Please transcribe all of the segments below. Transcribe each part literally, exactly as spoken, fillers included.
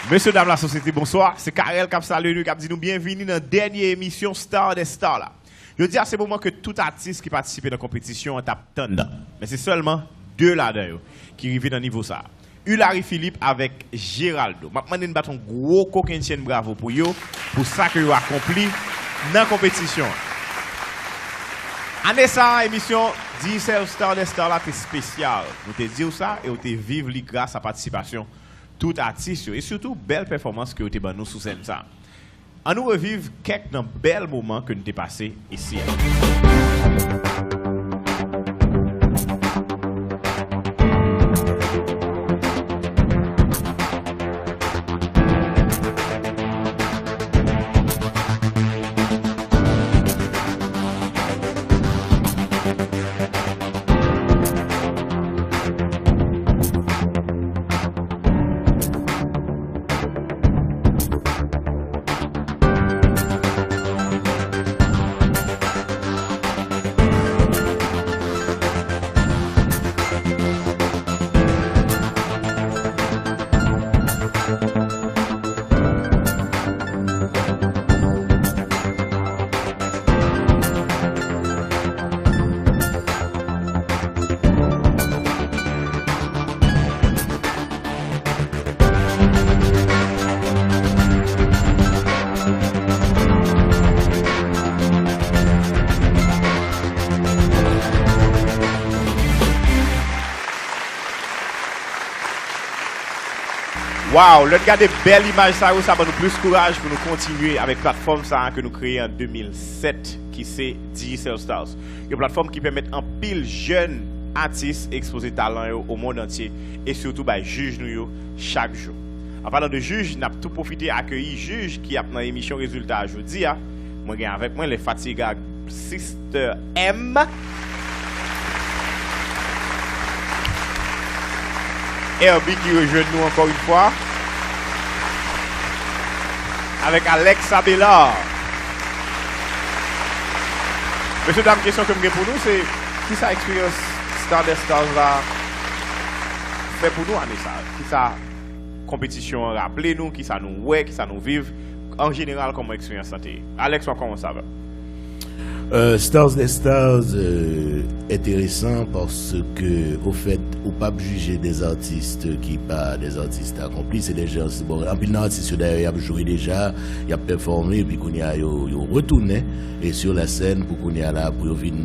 Mesye dam, lasosyete, bonswa. Se Carel k ap salye nou, k ap di nou byenvini nan dènye emisyon Star des Stars la. Jodi a, se moman ke tout atis ki patisipe nan konpetisyon an t ap tann nan. Men se sèlman de ladan yo ki rive nan nivo sa a. Hilary Philippe avèk Geraldo. M ap mande n bat yon gwo kokennchenn bravo pou yo, pou sa ke yo akonpli nan konpetisyon an. Ane sa a, emisyon Digicel Star des Stars la te espesyal. Nou te di w sa e w te viv li gras a patisipasyon tout atis yo e sitou bèl pèfòmans ke yo te ban nou sou sèn sa a. Ann nou reviv kèk nan bèl moman ke n te pase isi a. Wow, lè n gade bèl imaj sa yo, sa ban nou plis kouraj pou nou kontinye avèk platfòm sa a ke nou kreye an de mil sèt, ki se Digicel Stars. Yon platfòm ki pèmèt anpil jèn atis ekspoze talan yo o mond antye e sitou bay jij nou yo chak jou. An palan de jij, n ap tou pwofite akeyi jij ki ap nan emisyon rezilta a jodi a. Mwen gen avèk mwen l'infatigable Sister M. Herbie ki rejwenn nou ankò yon fwa. Avèk Alex Abelard. Mesye dam, kesyon ke m gen pou nou se, kisa eksperyans Star des Stars la fè pou nou ane sa a? Kisa konpetisyon an raple nou, kisa nou wè, kisa nou viv? An jeneral, kòman eksperyans lan te ye? Alex, w ap kòmanse avè m. Euh, Stars des Stars, euh, enteresan paske, ofèt, ou p ap jije de atis ki pa de atis akonpli, se de jan, bon, anpil nan atis yo, dayè, y ap jwe deja, y ap pèfòme, epi kounye a, yo, yo retounen, e sur la scène, pou kounye a la, pou yo vin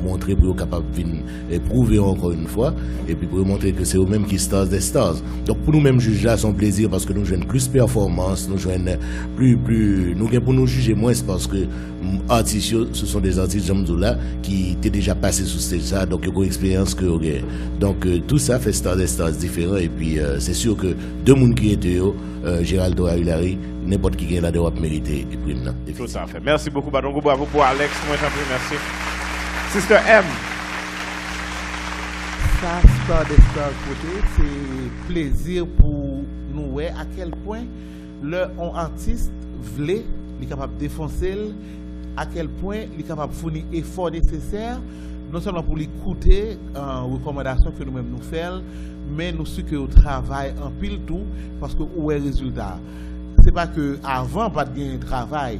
montre, pou yo kapab vin e pwouve yo ankò yon fwa, epi pou yo montre ke se yo menm ki Stars des Stars. Donk, pou nou menm jij la, se yon plezi paske nou jwenn plis pèfòmans, nou jwenn pli, pli, nou gen pou nou jije mwens paske, m, atis yo, se son de atis, jan m di w la, ki te deja pase sou stage sa, donk yo gen eksperyans ke yo genyen. Donk, euh, tout sa fè Stars des Stars diferan, epi, euh, se si ke de moun ki rete yo, euh, Geraldo a Hilary, nenpòt ki gen ladan yo ap merite prim nan. Tout à fait. Mèsi bokou, bat yon gwo bravo pou Alex, mwen, tanpri, mèsi. Sister M. Sa Star des Stars pote, se plezi pou nou wè a kèl pwen lè yon atis vle, li kapab defonse l, a kèl pwen li kapab founi efò nesesè, non sèlman pou li koute, euh, rekòmandasyon ke nou menm nou fè l, men nou si ke yo travay anpil tou, paske ou wè rezilta a. Se pa ke avan pa t gen travay,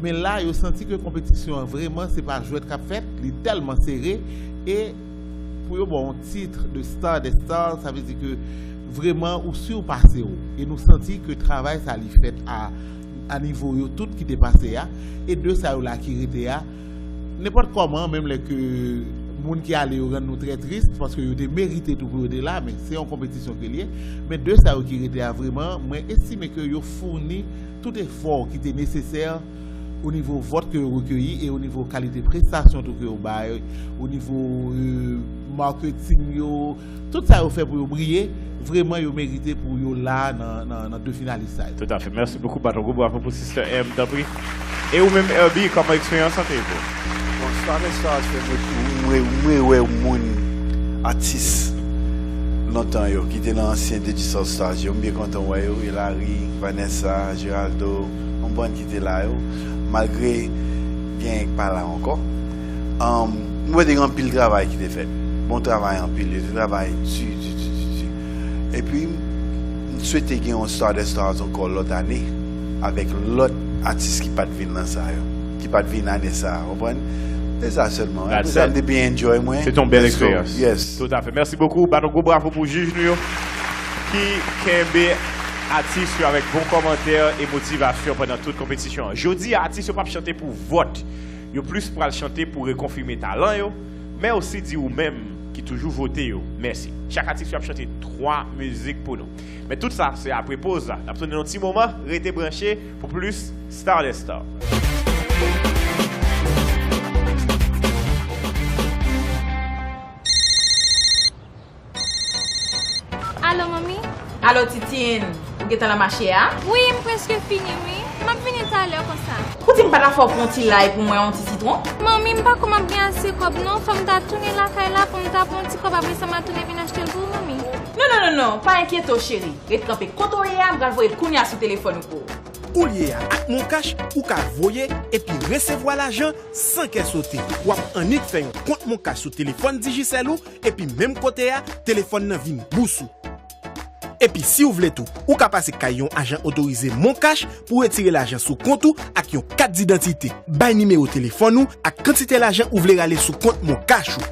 men la, yo santi ke konpetisyon an vreman, se pa jwèt k ap fèt, li tèlman sere, e pou yo ba w yon tit de Star des Stars, sa vle di ke vreman ou si w pase w. E nou santi ke travay sa li fèt a, a nivo yo tout ki te pase a, e de sa yo la ki rete a, nenpòt kòman, menm lè ke moun ki ale yo rann nou trè tris, paske yo te merite tou pou yo te la, men se yon konpetisyon ke l ye. Men de sa yo ki rete a, vreman, mwen estime ke yo founi tout efò ki te nesesè o nivo vòt ke yo rekeyi e o nivo kalite prestasyon tou ke yo bay, o nivo, euh, marketing yo, tout sa yo fè pou yo briye, vreman yo merite pou yo la nan, nan, nan de finalis sa yo. Tout à fait. Mèsi bokou, bat yon gwo bravo pou Sister M, tanpri. E ou menm, Herbie, kòman eksperyans lan te ye pou ou? Bon, Star des Stars fè mwen, mwen, mwen wè moun, atis lontan yo, ki te nan ansyen Digicel Stars yo. M byen kontan wè yo, Hilary, Vanessa, Geraldo, yon bann ki te la yo, malgre gen k pa la ankò. Um, m wè te gen anpil travay ki te fèt. Bon travay anpil, yo te travay di, di, di, di, di. Epi, m Swete gen yon Stardust Stars ankò lòt ane, avèk lòt atis ki pa t vin nan sa yo, ki pa t vin ane sa a, konprann? Se sa sèlman. That's it. Apre sa, m te byen enjoy mwen. Se te yon bèl eksperyans. Yes. Toutafè. Mèsi bokou. Ba nou gwo bravo pou jij nou yo ki kenbe atis yo avèk bon kòmantè e motivasyon pandan tout konpetisyon an. Jodi a, atis yo p ap chante pou vòt. Yo plis pral chante pou rekonfime talan yo, men osi di ou menm ki toujou vote yo mèsi. Chak atis yo ap chante twa mizik pou nou. Men tout sa, se apre poz la. N ap tounen nan yon ti moman, rete branche pou plis Stardust Star. Alo, manmi? Alo, Titine, ou gentan nan mache a? Wi, m prèske fini, wi. M ap vini talè konsa. Ou di m pa ta fè w pran yon ti lay pou mwen, yon ti sitwon? Manmi, m pa kwè m ap gen ase kòb, non. Fò m ta tounen lakay la pou m ta pran yon ti kòb, apre sa, m a tounen vin achte l pou ou, manmi. Non, non, non, non, pa enkyete w, cheri. Ret kanpe kote w ye a, m pral voye l kounye a sou telefòn ou pou ou. Ou lye a ak MonCash, ou ka voye epi resevwa lajan san kè sote. W ap annik fè yon kont MonCash sou telefòn Digicel ou, epi menm kote a, telefòn nan vin bous ou. Epi si w vle tou, ou ka pase kay yon ajan otorize MonCash pou w retire lajan sou kont ou ak yon kat didantite. Bay nimewo telefòn ou ak kantite lajan ou vle rale sou kont MonCash ou.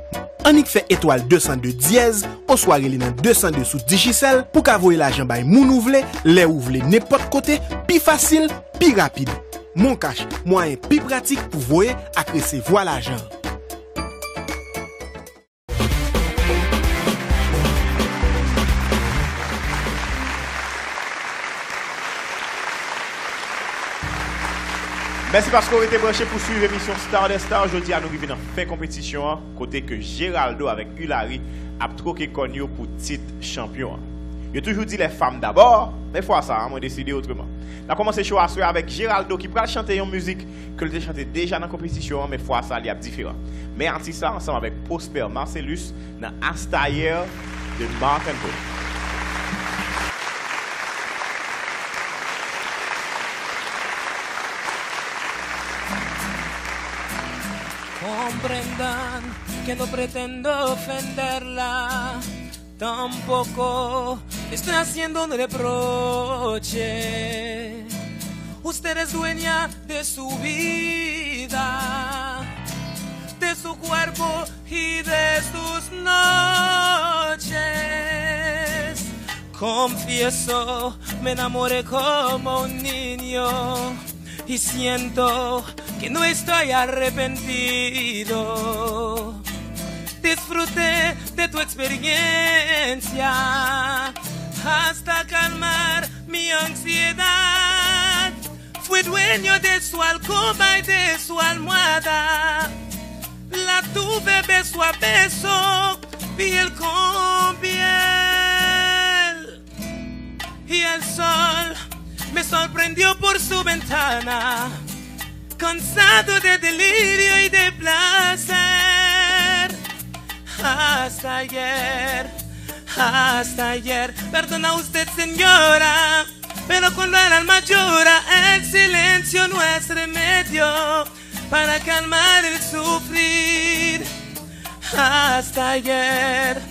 Annik fè etwal de san de dyèz oswa rele nan de san de sou Digicel pou w ka voye lajan bay moun ou vle, lè ou vle, nenpòt kote, pi fasil, pi rapid. MonCash, mwayen pi pratik pou voye ak resevwa lajan. Mèsi paske w rete branche pou swiv emisyon Stardust Star. Jodi a, nou rive nan fen konpetisyon an, kote ke Geraldo avèk Hilary ap twoke kòn yo pou tit chanpyon an. Yo toujou di les femmes d'abord, men fwa sa a, mwen deside otreman. N ap kòmanse show aswè avèk Geraldo ki pral chante yon mizik ke l te chante deja nan konpetisyon an, men fwa sa a li ap diferan. Men atis la ansanm avèk Prosper Marcelus nan Hasta Ayer de Marc Anthony. Comprendan que no pretendo ofenderla. Tampoco estoy haciendo un reproche. Usted es dueña de su vida, de su cuerpo y de sus noches. Confieso, me enamoré como un niño. Y siento que no estoy arrepentido. Disfruté de tu experiencia hasta calmar mi ansiedad. Fui dueño de su alcoba y de su almohada. La tuve beso a beso, piel con piel. Y el sol me sorprendió por su ventana, cansado de delirio y de placer. Hasta ayer, hasta ayer, perdona usted, señora, pero cuando el alma llora, el silencio no es remedio para calmar el sufrir. Hasta ayer,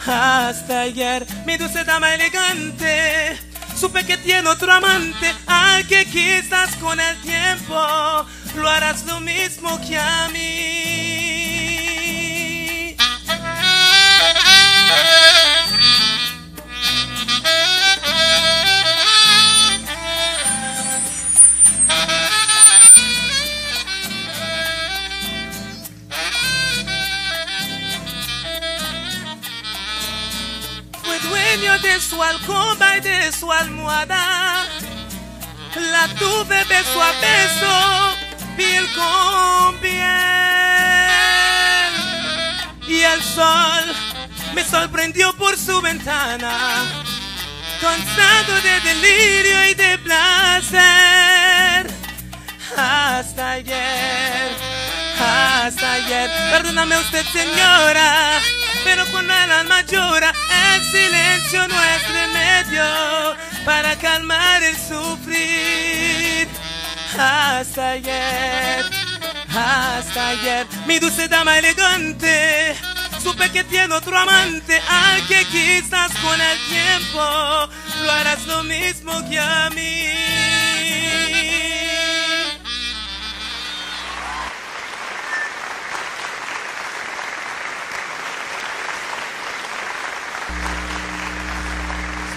hasta ayer, mi dulce dama elegante, supe que tiene otro amante, al que quizás con el tiempo lo harás lo mismo que a mí. Fue dueño de su alcoba y de su almohada. La tuve beso a beso, piel con piel. Y el sol me sorprendió por su ventana, cansado de delirio y de placer. Hasta ayer, hasta ayer. Perdóname usted, señora, pero cuando el alma llora, el silencio no es remedio para calmar el sufrir. Hasta ayer, hasta ayer, mi dulce dama elegante, supe que tiene otro amante al que quizás con el tiempo Lo harás lo mismo que a mí.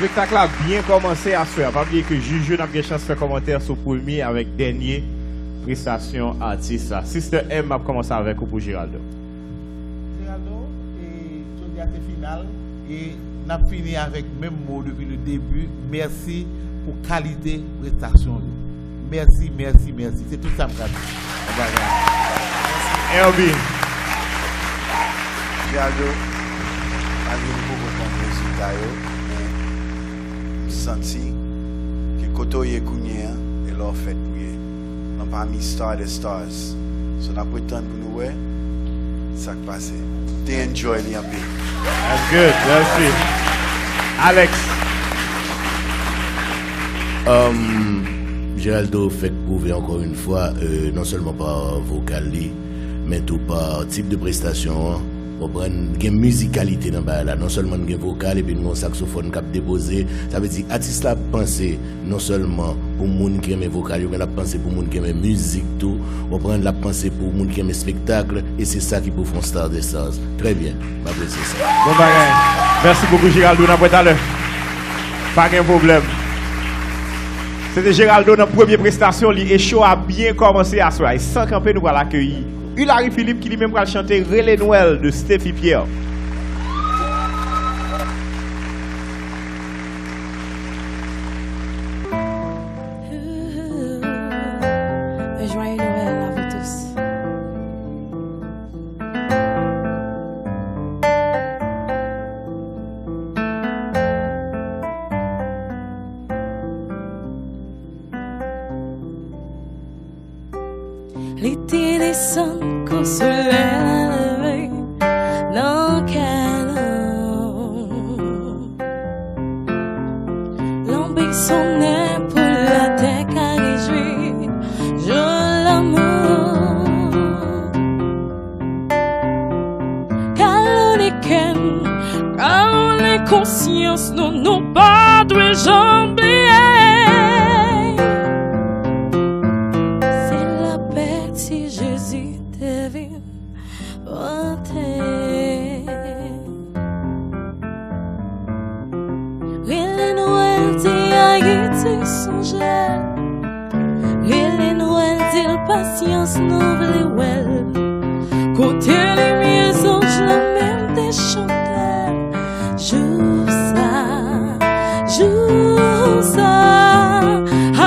Spektak la byen kòmanse aswè a. Pa bliye ke jij yo n ap gen chans fè kòmantè sou premye avèk dènye prestasyon atis la. Sister M, m ap kòmanse avèk ou pou Geraldo. Geraldo, e, jodi a se final, e n ap fini avèk menm mo depi le debi, mèsi pou kalite prestasyon yo. Mèsi, mèsi, mèsi. Se tout sa m ka di. Bon bagay. Mèsi. Herby. Geraldo, malgre nou poko konn rezilta yo, men m santi ke kote w ye kounye a, e la w fèt pou ye. Nan pami Star des Stars. So, n ap ret tann pou nou wè sa k pase. Te enjoy li anpil. That's good. Mèsi. Alex. Um, Geraldo fèk pwouve ankò yon fwa, euh, non sèlman pa vokal li, men tou pa tip de prestasyon an. Konprann, gen mizikalite nan bagay la. Non sèlman n gen vokal, epi n gen yon saksofòn k ap depoze. Sa vle di, atis la ap panse non sèlman pou moun ki renmen vokal yo, men l ap panse pou moun ki renmen mizik tou. Konprann, l ap panse pou moun ki renmen spektak, e se sa ki pou fè yon Star des Stars. Trè byen, m apresye sa. Bon bagay. Mèsi bokou, Geraldo. N ap wè talè. Pa gen pwoblèm. Se te Geraldo nan premye prestasyon li, e show a byen kòmanse aswè a. E san kanpe, nou pral akeyi Hilary Philippe ki li menm pral chante Rele Nwèl de Stephy Pierre. Joyeux Noël à vous tous. Li te desann kou solèy leve nan kè nou. Lanbi sonnen pou latè ka rejwi jou lanmou. Kalone kè n, kalone konsyans nou, nou pa dwe janm bliye. Se lapè ti Jezi te vin pote. Rele Nwèl, di Ayiti sonje l. Rele Nwèl, di l pasyans nou vle wè l. Kote limyè zanj lan menm te chante l. Jou sa, jou sa,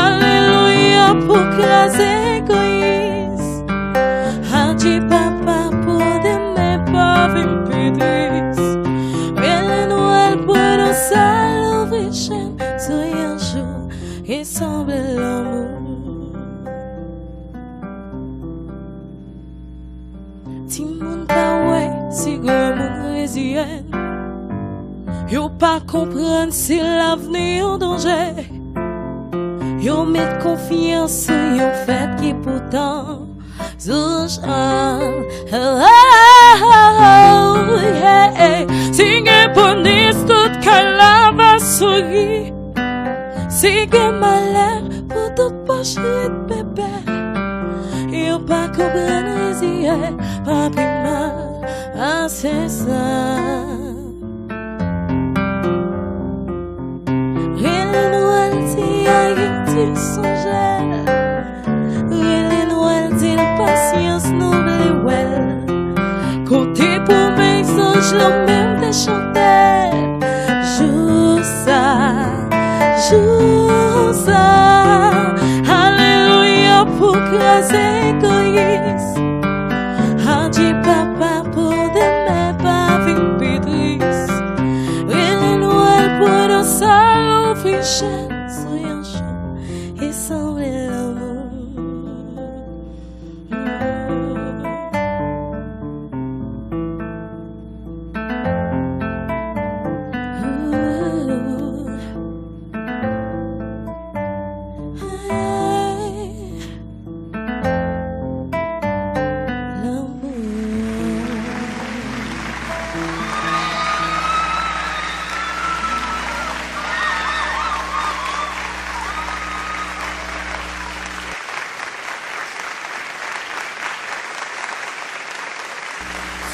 alelouya pou kraze egoyis. Adye papa pou demen pa vin pi tris. Rele Nwèl pou nou sa louvri chèn sou yon jou e sanble lanmou. Timoun pa wè si granmoun reziye. Yo pa konprann si lavni an danje. Yo met konfyans sou yon fèt ki poutan Zouch an, oh, oh, oh, yeah. Si gen bonis, tout kay la va souri. Si gen malè, pou tout pòch ret pepe. Yo pa konprann reziye pa pi mal pase sa. Rele Nwèl, di Ayiti sonje l. Rele Nwèl, di l pasyans nou vle wè l. Kote pwomès zanj lan menm te chante l. Jou sa, jou sa, alelouya pou kraze egoyis. Adye papa pou demen pa vin pi tris. Rele Nwèl pou nou sa louvri chèn sou yon jou e sanble lanmou.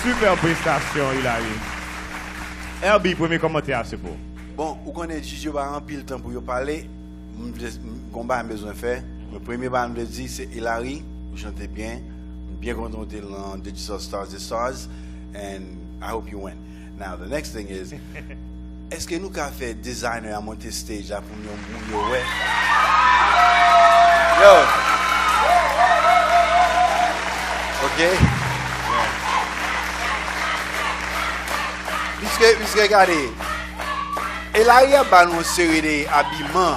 Super prestasyon, Hilary. L B, premye kòmantè a se pou ou. Bon, ou konnen jij yo pa anpil tan pou yo pale. M vle, m gon bagay m bezwen fè. Men premye bagay m vle di, se Hilary, ou chante byen. M byen kontan w te nan Digital Stars the Stars. And I hope you win. Now, the next thing is, èske nou ka fè designer a monte stage la pou m yon moun yo wè? Yo! Ok? Piske, piske gade, Hilary ap ba nou yon seri de abiman.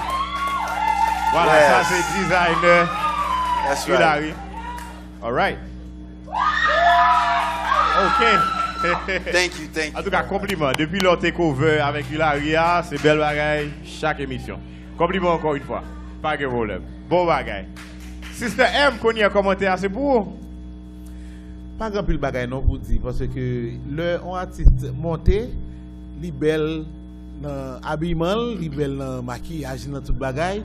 Vwala, sa se designer Hilary. Alright. Ok. Thank you, thank you. Antouka, konpliman. Depi lè w te cover avèk Hilary a, se bèl bagay chak emisyon. Konpliman ankò yon fwa. Pa gen pwoblèm. Bon bagay. Sister M, kounye a kòmantè a se pou ou. Pa gen anpil bagay non pou di, paske lè yon atis monte, li bèl nan abiman l, li bèl nan makiyaj li, nan tout bagay.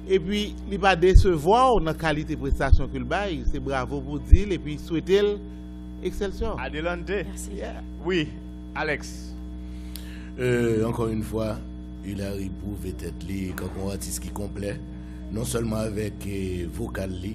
Epi, li pa desevwa w nan kalite prestasyon ke l bay. Se bravo pou di l epi swete l Excelsior. Adelante. Mèsi. Yeah. Wi, Alex. Euh, encore une fois, Hilary pwouve tèt li kòm yon atis ki konplè, non sèlman avèk, euh, vokal li,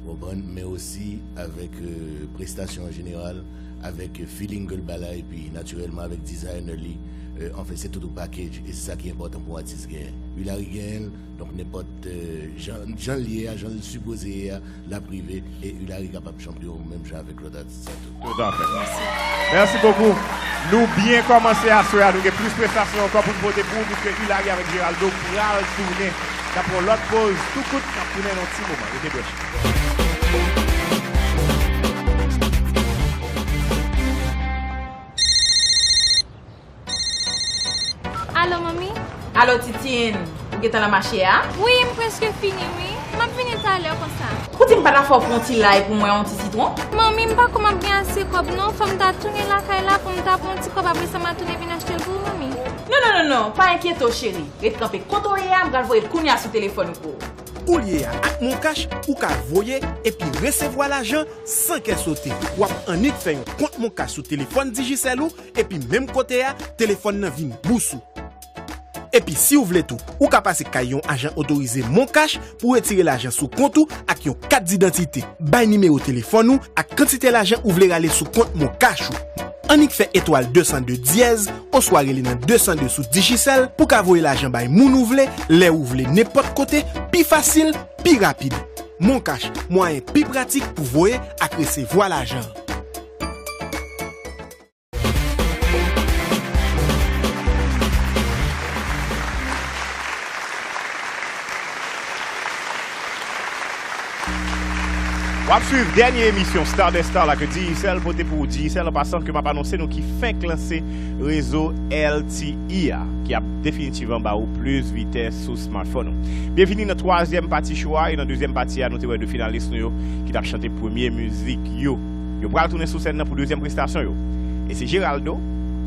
w konprann, men osi avèk, euh, prestasyon an jeneral, avèk, euh, feeling ke l ba la, epi natirèlman avèk designer li. Euh, anfen, se tout yon package, e se sa ki enpòtan pou yon atis genyen. Hilary genyen l, donk nenpòt, euh, jan, jan l ye a, jan l sipoze ye a, l ap rive, e Hilary kapab chanpyon menm jan avèk lòt atis sa tou. Tout à fait. Mèsi bokou. Nou byen kòmanse aswè a. Nou gen plis prestasyon ankò pou n pote pou ou, piske Hilary avèk Geraldo pral tounen. N ap pran lòt poz tou kout, n ap tounen nan yon ti moman. Rete branche. Alo, manmi? Alo, Titine, ou gentan nan mache a? Wi, m prèske fini, wi. M ap vini talè konsa. Ou di m pa ta fè w pran yon ti lay pou mwen, yon ti sitwon? Manmi, m pa kwè m ap gen ase kòb, non. Fò m ta tounen lakay la pou m ta pran yon ti kòb, apre sa, m a tounen vin achte l pou ou, manmi. Non, non, non, non, pa enkyete w, cheri. Ret kanpe kote w ye a, m pral voye l kounye a sou telefòn ou pou ou. Ou l ye a, ak MonCash, ou ka voye epi resevwa lajan san kè sote. W ap annik fè yon kont MonCash sou telefòn Digicel ou, epi menm kote a, telefòn nan vin bous ou. Epi si w vle tou, ou ka pase kay yon ajan otorize MonCash pou w retire lajan sou kont ou ak yon kat didantite. Bay nimewo telefòn ou ak kantite lajan ou vle rale sou kont MonCash ou. Annik fè etwal de san de dyèz oswa rele nan de san de sou Digicel pou w ka voye lajan bay moun ou vle, lè ou vle, nenpòt kote, pi fasil, pi rapid. MonCash, mwayen pi pratik pou voye ak resevwa lajan. W ap swiv dènye emisyon Star des Stars la ke Digicel pote pou ou. Digicel, an pasan, ke m ap anonse nou ki fenk lanse rezo L T E a, ki ap definitivman ba ou plis vitès sou smartphone ou. Byenvini nan twazyèm pati show a, e nan dezyèm pati a, nou te wè de finalis nou yo ki t ap chante premye mizik yo. Yo pral tounen sou sèn nan pou dezyèm prestasyon yo. E se Geraldo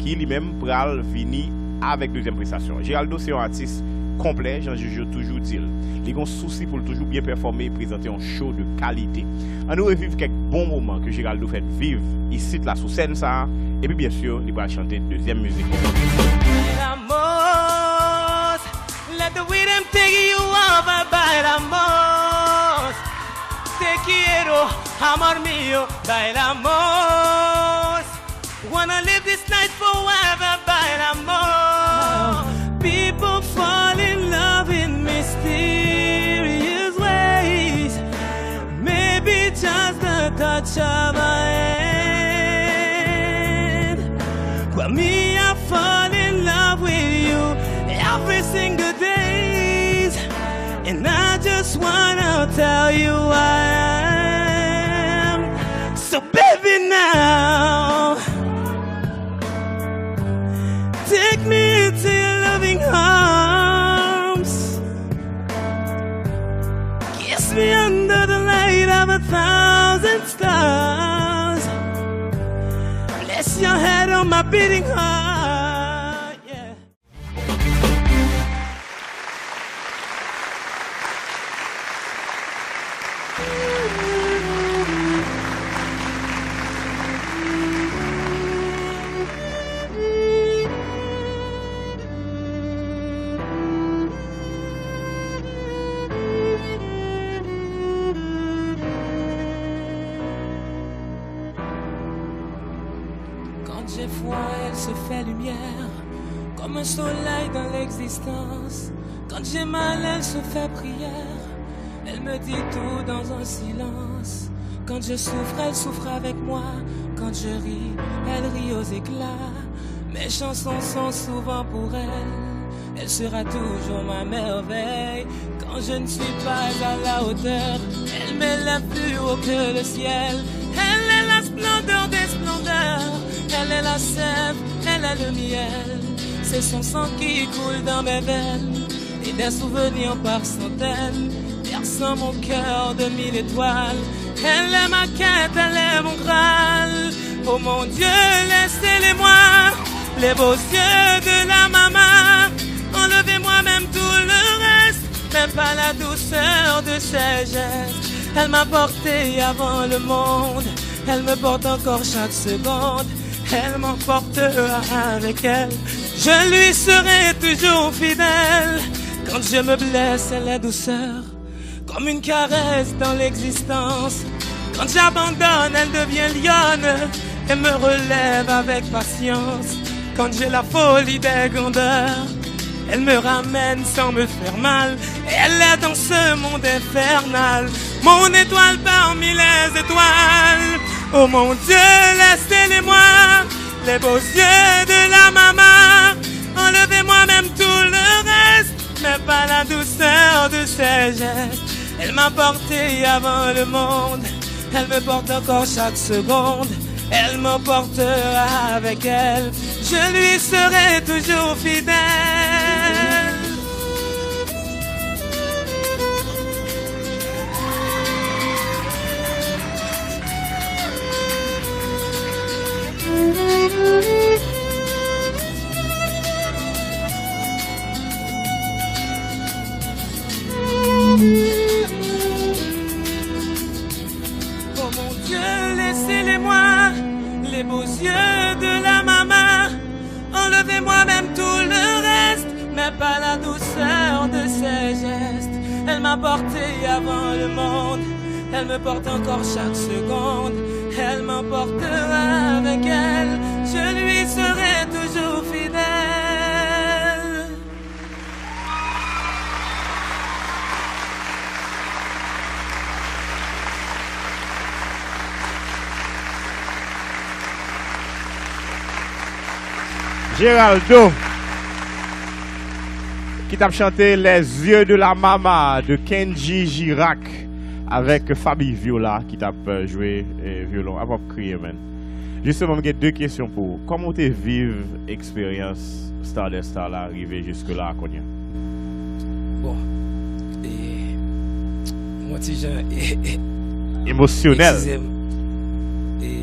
ki, li menm, pral vini avèk dezyèm prestasyon. Geraldo se yon atis konplè, jan jij yo toujou di l. Li gen yon sousi pou l toujou byen pèfòme e prezante yon show de kalite. Ann nou reviv kèk bon moman ke Geraldo fèk viv isit la sou sèn sa a, epi byen si, li pral chante dezyèm mizik li. Bailamos, let the rhythm take you over, bailamos. Te quiero, amor mío, bailamos. Wanna live this night forever, bailamos. People fall in love in mysterious ways. Maybe just the touch of a hand. But me, I fall in love with you every single days. And I just wanna tell you I am. So baby now, take me into your loving arms. Kiss me under the light of a thousand stars. Place your head on my beating heart, yeah. Des fois, elle se fait lumière, comme un soleil dans l'existence. Quand j'ai mal, elle se fait prière. Elle me dit tout dans un silence. Quand je souffre, elle souffre avec moi. Quand je ris, elle rit aux éclats. Mes chansons sont souvent pour elle. Elle sera toujours ma merveille. Quand je ne suis pas à la hauteur, elle m'élève plus haut que le ciel. Elle est la splendeur des splendeurs. Elle est la sève, elle est le miel. C'est son sang qui coule dans mes veines. Et des souvenirs par centaines, berçant mon cœur de mille étoiles. Elle est ma quête, elle est mon Graal. Oh mon Dieu, laissez-les-moi, les beaux yeux de la maman. Enlevez-moi même tout le reste, mais pas la douceur de ses gestes. Elle m'a porté avant le monde, elle me porte encore chaque seconde. Elle m'emportera avec elle. Je lui serai toujours fidèle. Quand je me blesse, elle est douceur, comme une caresse dans l'existence. Quand j'abandonne, elle devient lionne et me relève avec patience. Quand j'ai la folie des grandeurs, elle me ramène sans me faire mal. Elle est dans ce monde infernal, mon étoile parmi les étoiles. Oh mon Dieu, laissez-les-moi, les beaux yeux de la maman. Enlevez-moi même tout le reste, mais pas la douceur de ses gestes. Elle m'a porté avant le monde, elle me porte encore chaque seconde. Elle m'emportera avec elle, je lui serai toujours fidèle. Oh mon Dieu, laissez-les-moi, les beaux yeux de la maman. Enlevez-moi même tout le reste, mais pas la douceur de ses gestes. Elle m'a porté avant le monde, elle me porte encore chaque seconde. Elle m'emportera avec elle, je lui serai toujours fidèle. Geraldo, ki t ap chante Les yeux de la mama de Kendji Girac avèk Faby Viola ki t ap jwe, eh, vyolon. Apa w ap kriye, man. Jisteman, m gen de kesyon pou ou. Kòman w te viv eksperyans Star des Stars la rive jiske la a kounye a? Bon, e, m yon ti jan e, e, emosyonèl. Eskize m. E,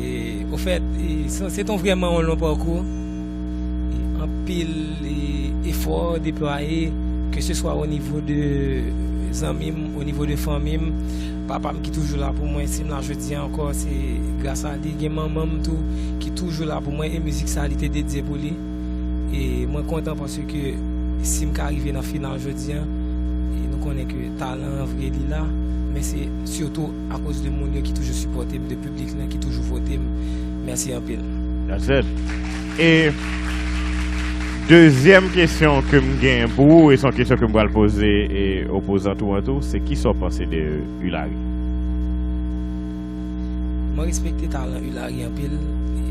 ofèt, e, se, se t on vrèman yon long pakou. E, anpil e, efò deplwaye, ke se swa o nivo de zanmi m, o nivo de fanmi m. Papa m ki toujou la pou mwen, si m la jodi a ankò, se gras a li. Gen manman m tou ki toujou la pou mwen, e mizik sa a li te dedye pou li. E mwen kontan paske si m ka rive nan final jodi a, e nou konnen ke talan an vre li la, men se sitou akoz de moun yo ki toujou sipòte m, de piblik lan ki toujou vote m. Mèsi anpil. That's it. E dezyèm kesyon ke m genyen pou ou, e se yon kesyon ke m pral poze e opozant ou an tou, se kisa w panse de Hillary? Mwen respekte talan Hillary anpil. E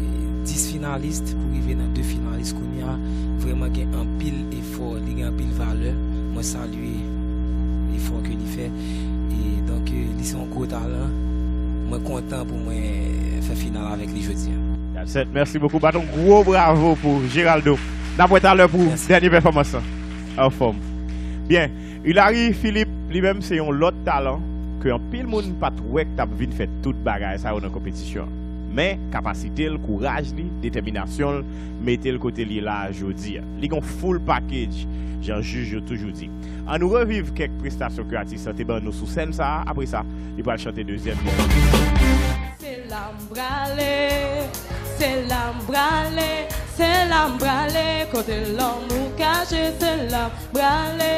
dis finalis pou rive nan de finalis kounye a, vrèman gen anpil efò, li gen anpil valè. Mwen salye efò ke li fè. E donk, e, li se yon gwo talan. Mwen kontan pou mwen fè final avèk li jodi a. That's it. Mèsi bokou. Bat yon gwo bravo pou Geraldo. N ap wè talè pou dènye pèfòmans lan. Anfòm. Byen. Hillary Philippe, li menm, se yon lòt talan ke anpil moun pa t wè k t ap vin fè tout bagay sa yo nan konpetisyon an. Men, kapasite l, kouraj li, detèminasyon l, mete l kote l ye la a jodi a. Li gon full package, jan jij yo toujou di. Ann nou reviv kèk prestasyon ke atis lan te ban nou sou sèn sa a, apre sa, li pral chante dezyèm. Se la m prale, se la m prale, se la m prale, kote lanmou kache, se la m prale,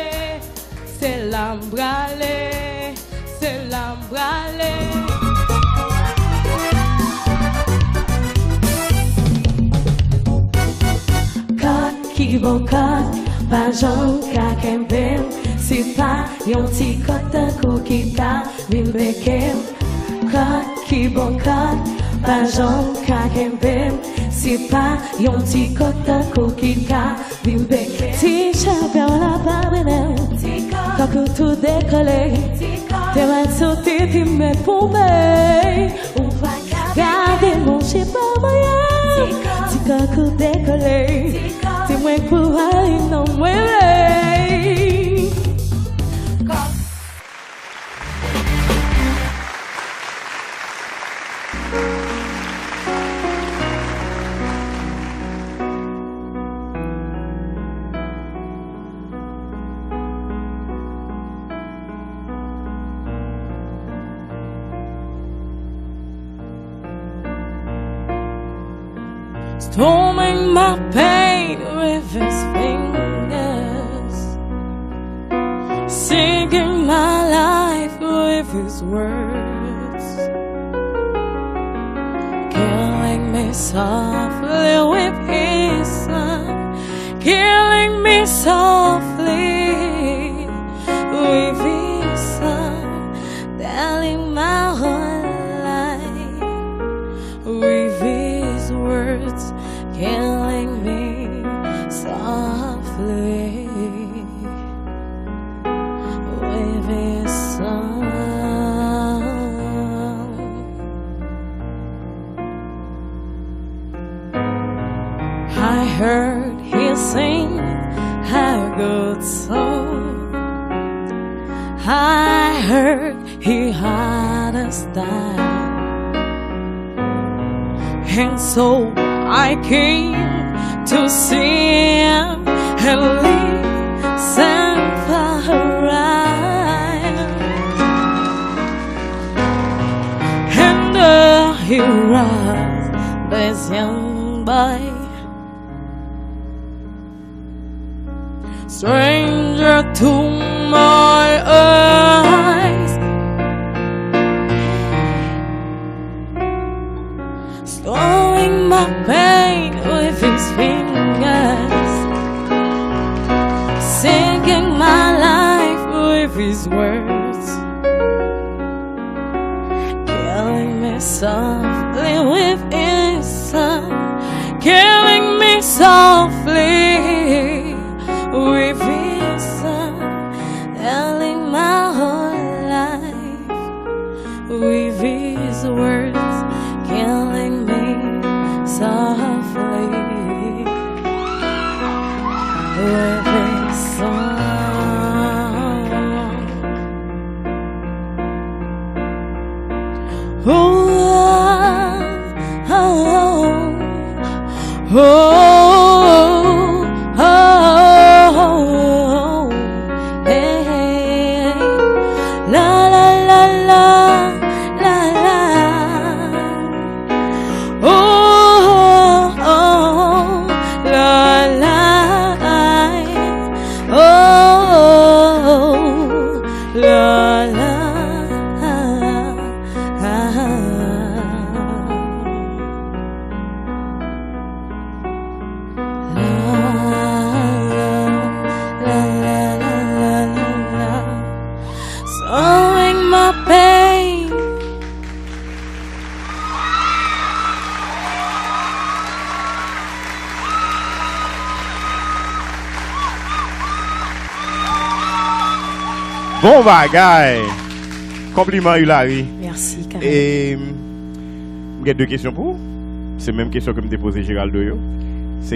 se la m prale, se la m prale. Ki bon kòd pa janm ka kenbe m, se pa yon ti kòd tankou ki ka vin beke m. Kòd ki bon kòd pa janm ka kenbe m, se pa yon ti kòd tankou ki ka vin beke m. Ti chapèw la pa mennen m, tankou tou dekole, te mèt soti ti mèt pou mwen. Ou pa ka gade mouche pa mwen. Ti kòk ou dekole, di mwen pou al nan mwen. Storming my pain with his fingers, singing my life with his words, killing me softly with his song, killing me softly with his song, telling my whole life with his words, killing me softly with his song. I heard he sing a good song. I heard he had a style. And so I came to see him and listen for a while. And there he was, this young boy, stranger to my eyes, slowing my pain with his fingers, singing my life with his words, killing me softly with his song, killing me softly with his song, telling my whole life with his words, killing me softly with his song. Oh, oh, oh, oh, oh, hey, hey. La, la, la, la, la, la. Oh, oh, oh, la, la, oh, oh, oh, la, la, ah, ah, ah. La, la, la, la, la, la, la. Sewing my pain. Bon bagay! Konpliman, Hilary. Mèsi, Carel. E, m gen de kesyon pou ou. Se menm kesyon ke m te poze Geraldo yo. Se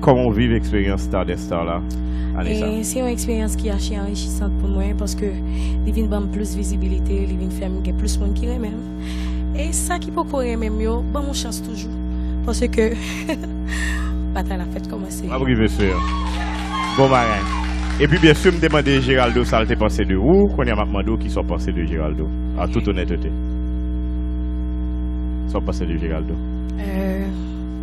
kòman w viv eksperyans Star des Stars la ane sa? E se yon eksperyans ki ache anrichisan pou mwen, paske li vin ban m plis vizibilite, li vin fè m gen plis moun ki renmen m. E sa ki poko renmen m yo, ban m yon chans toujou. Paske batay la fèk kòmanse. W ap rive, sè. Bon bagay. Epi, byen si, m te mande Geraldo sa l te panse de ou, kounye a m ap mande w kisa w panse de Geraldo, an tout onètete. Sa w panse de Geraldo? Euh,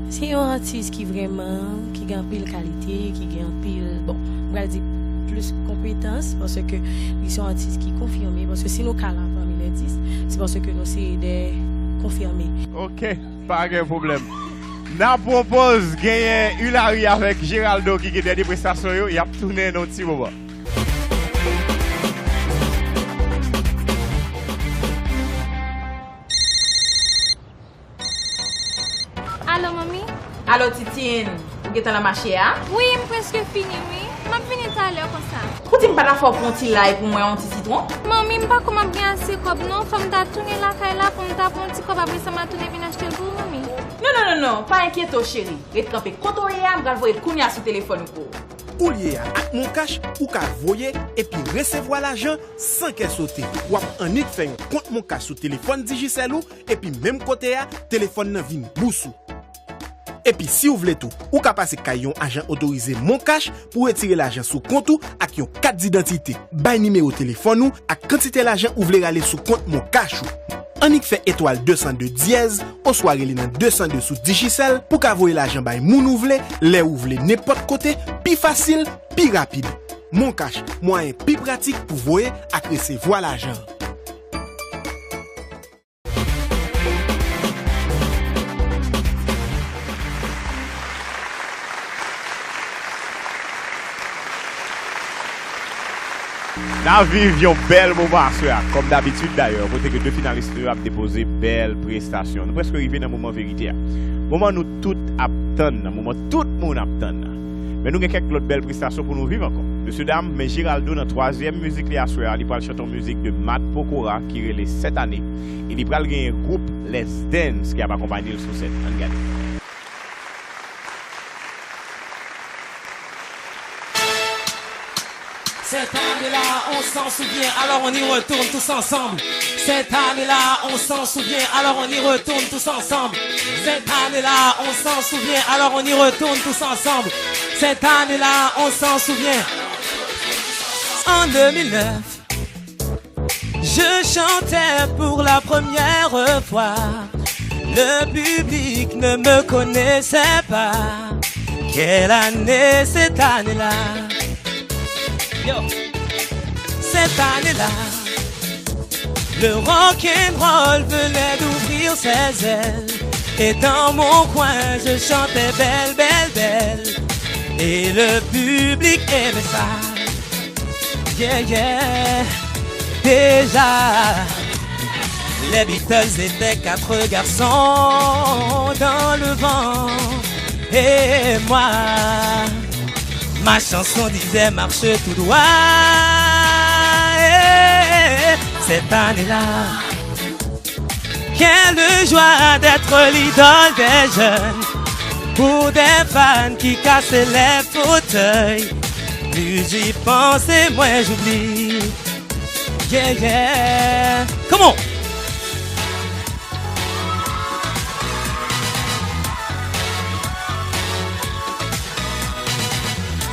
se yon atis ki vrèman, ki gen anpil kalite, ki gen anpil, bon, m pral di plis konpetans, paske li se yon atis ki konfime, paske si nou ka la pami lè dis, se paske nou se de konfime. Ok, pa gen pwoblèm. N ap pran yon poz, genyen Hilary avèk Geraldo ki gen dènye prestasyon yo, y ap tounen nan yon ti moman. Alo, manmi? Alo, Titine, ou gentan nan mache a? Wi, m prèske fini, wi. M ap vini talè konsa. Ou di m pa ta fè w pran yon ti lay pou mwen, yon ti sitwon? Manmi, m pa kwè m ap gen ase kòb, non. Fò m ta tounen lakay la pou m ta pran yon ti kòb, apre sa, m a tounen vin achte l pou ou, manmi. Non, non, non, non, pa enkyete w, cheri. Ret kanpe kote w ye a, m pral voye l kounye a sou telefòn ou pou ou. Ou l ye a, ak MonCash, ou ka voye epi resevwa lajan san kè sote. W ap annik fè yon kont MonCash sou telefòn Digicel ou, epi menm kote a, telefòn nan vin bous ou. Epi si w vle tou, ou ka pase kay yon ajan otorize MonCash pou w retire lajan sou kont ou ak yon kat didantite. Bay nimewo telefòn ou ak kantite lajan ou vle rale sou kont MonCash ou. Annik fè etwal de san de dyèz oswa rele nan de san de sou Digicel pou ka voye lajan bay moun ou vle, lè ou vle, nenpòt kote, pi fasil, pi rapid. MonCash, mwayen pi pratik pou voye ak resevwa lajan. N a viv yon bèl moman aswè a, kòm dabitid dayè, kote ke de finalis nou yo ap depoze bèl prestasyon. Nou prèske rive nan moman verite a. Moman nou tout ap tann nan, moman tout moun ap tann nan. Men nou gen kèk lòt bèl prestasyon pou nou viv ankò. Mesye dam, men Geraldo nan twazyèm mizik li aswè a, li pral chante yon mizik de Matt Pokora ki rele Sèt Ane. E li pral genyen gwoup Les Dance ki ap akonpaye l sou sèn. Ann gade. Cette année-là, on s'en souvient, alors on y retourne tous ensemble. Cette année-là, on s'en souvient, alors on y retourne tous ensemble. Cette année-là, on s'en souvient, alors on y retourne tous ensemble. Cette année-là, on s'en souvient. En deux mille neuf, je chantais pour la première fois. Le public ne me connaissait pas. Quelle année cette année-là? Yo. Cette année-là, le rock'n'roll venait d'ouvrir ses ailes. Et dans mon coin, je chantais belle, belle, belle. Et le public aimait ça. Yeah, yeah. Déjà, les Beatles étaient quatre garçons dans le vent. Et moi, ma chanson disait marche tout droit. Et cette année-là, quelle joie d'être l'idole des jeunes. Pour des fans qui cassaient les fauteuils. Plus j'y pense et moins j'oublie. Yeah, yeah. Come on.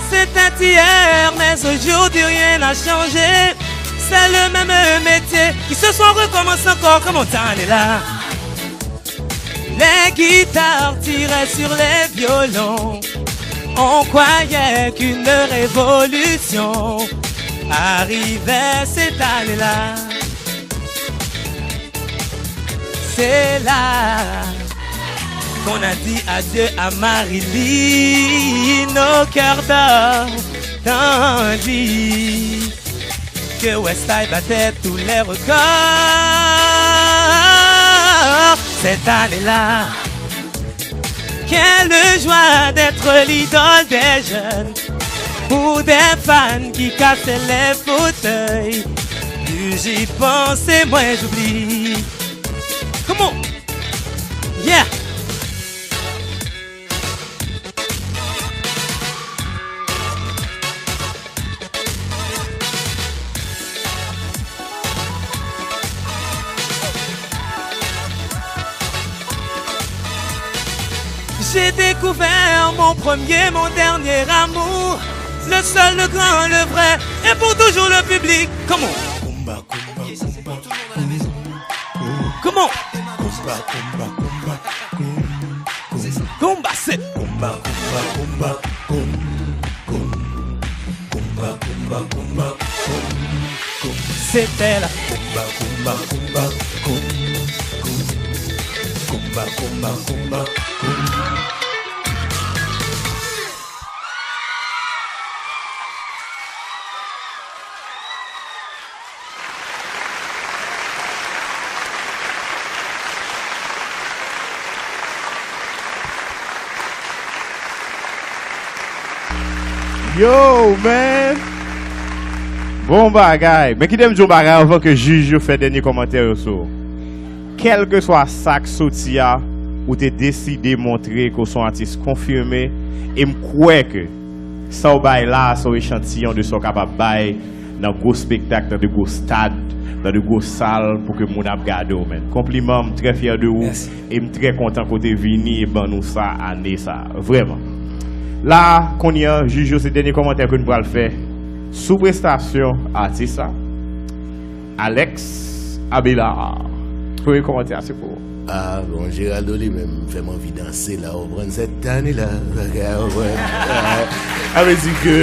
C'était hier, mais aujourd'hui rien n'a changé. C'est le même métier qui ce soir recommence encore. Come on, Tanela. Les guitares tiraient sur les violons. On croyait qu'une révolution arrivait cette année-là. C'est là qu'on a dit adieu à Marilyn, au cœur d'or, tandis que Westside battait tous les records. Cette année-là, quelle joie d'être l'idole des jeunes. Pour des fans qui cassaient les fauteuils. Plus j'y pense et moins j'oublie. Come on. Yeah. J'ai découvert mon premier, mon dernier amour. Le seul, le grand, le vrai, et pour toujours le public. Come on. Koumba, koumba, koumba, koum, koum. Come on. Koumba, koumba, koumba, koum, koum. Koumba, se. Koumba, koumba, koumba, koum, koum. Koumba, koumba, koumba, koum, koum. C'était la. Koumba, koumba, koumba, koum, koum. Koumba, koumba, koumba, koum, Yo, man! Bon bagay! Men kite m di yon bagay anvan ke jij yo fè dènye kòmantè yo sou ou. Kèlkeswa sa k soti a, ou te deside montre ke w se yon atis konfime, e m kwè ke sa w bay la a se yon echantiyon de sa w kapab bay nan gwo spektak, nan de gwo stad, nan de gwo sal pou ke moun ap gade w, man. Konpliman, m trè fyè de ou. Mèsi. E m trè kontan ke w te vini e ban nou sa ane sa a. Vrèman. La, kounye a, jij yo, se dènye kòmantè ke n pral fè sou prestasyon atis la. Alex Abelard. Premye kòmantè a, se pou ou. Ah, bon, Geraldo li menm fè m anvi danse la, ou konprann, cette année-là, ou konprann. Ah, sa vle di ke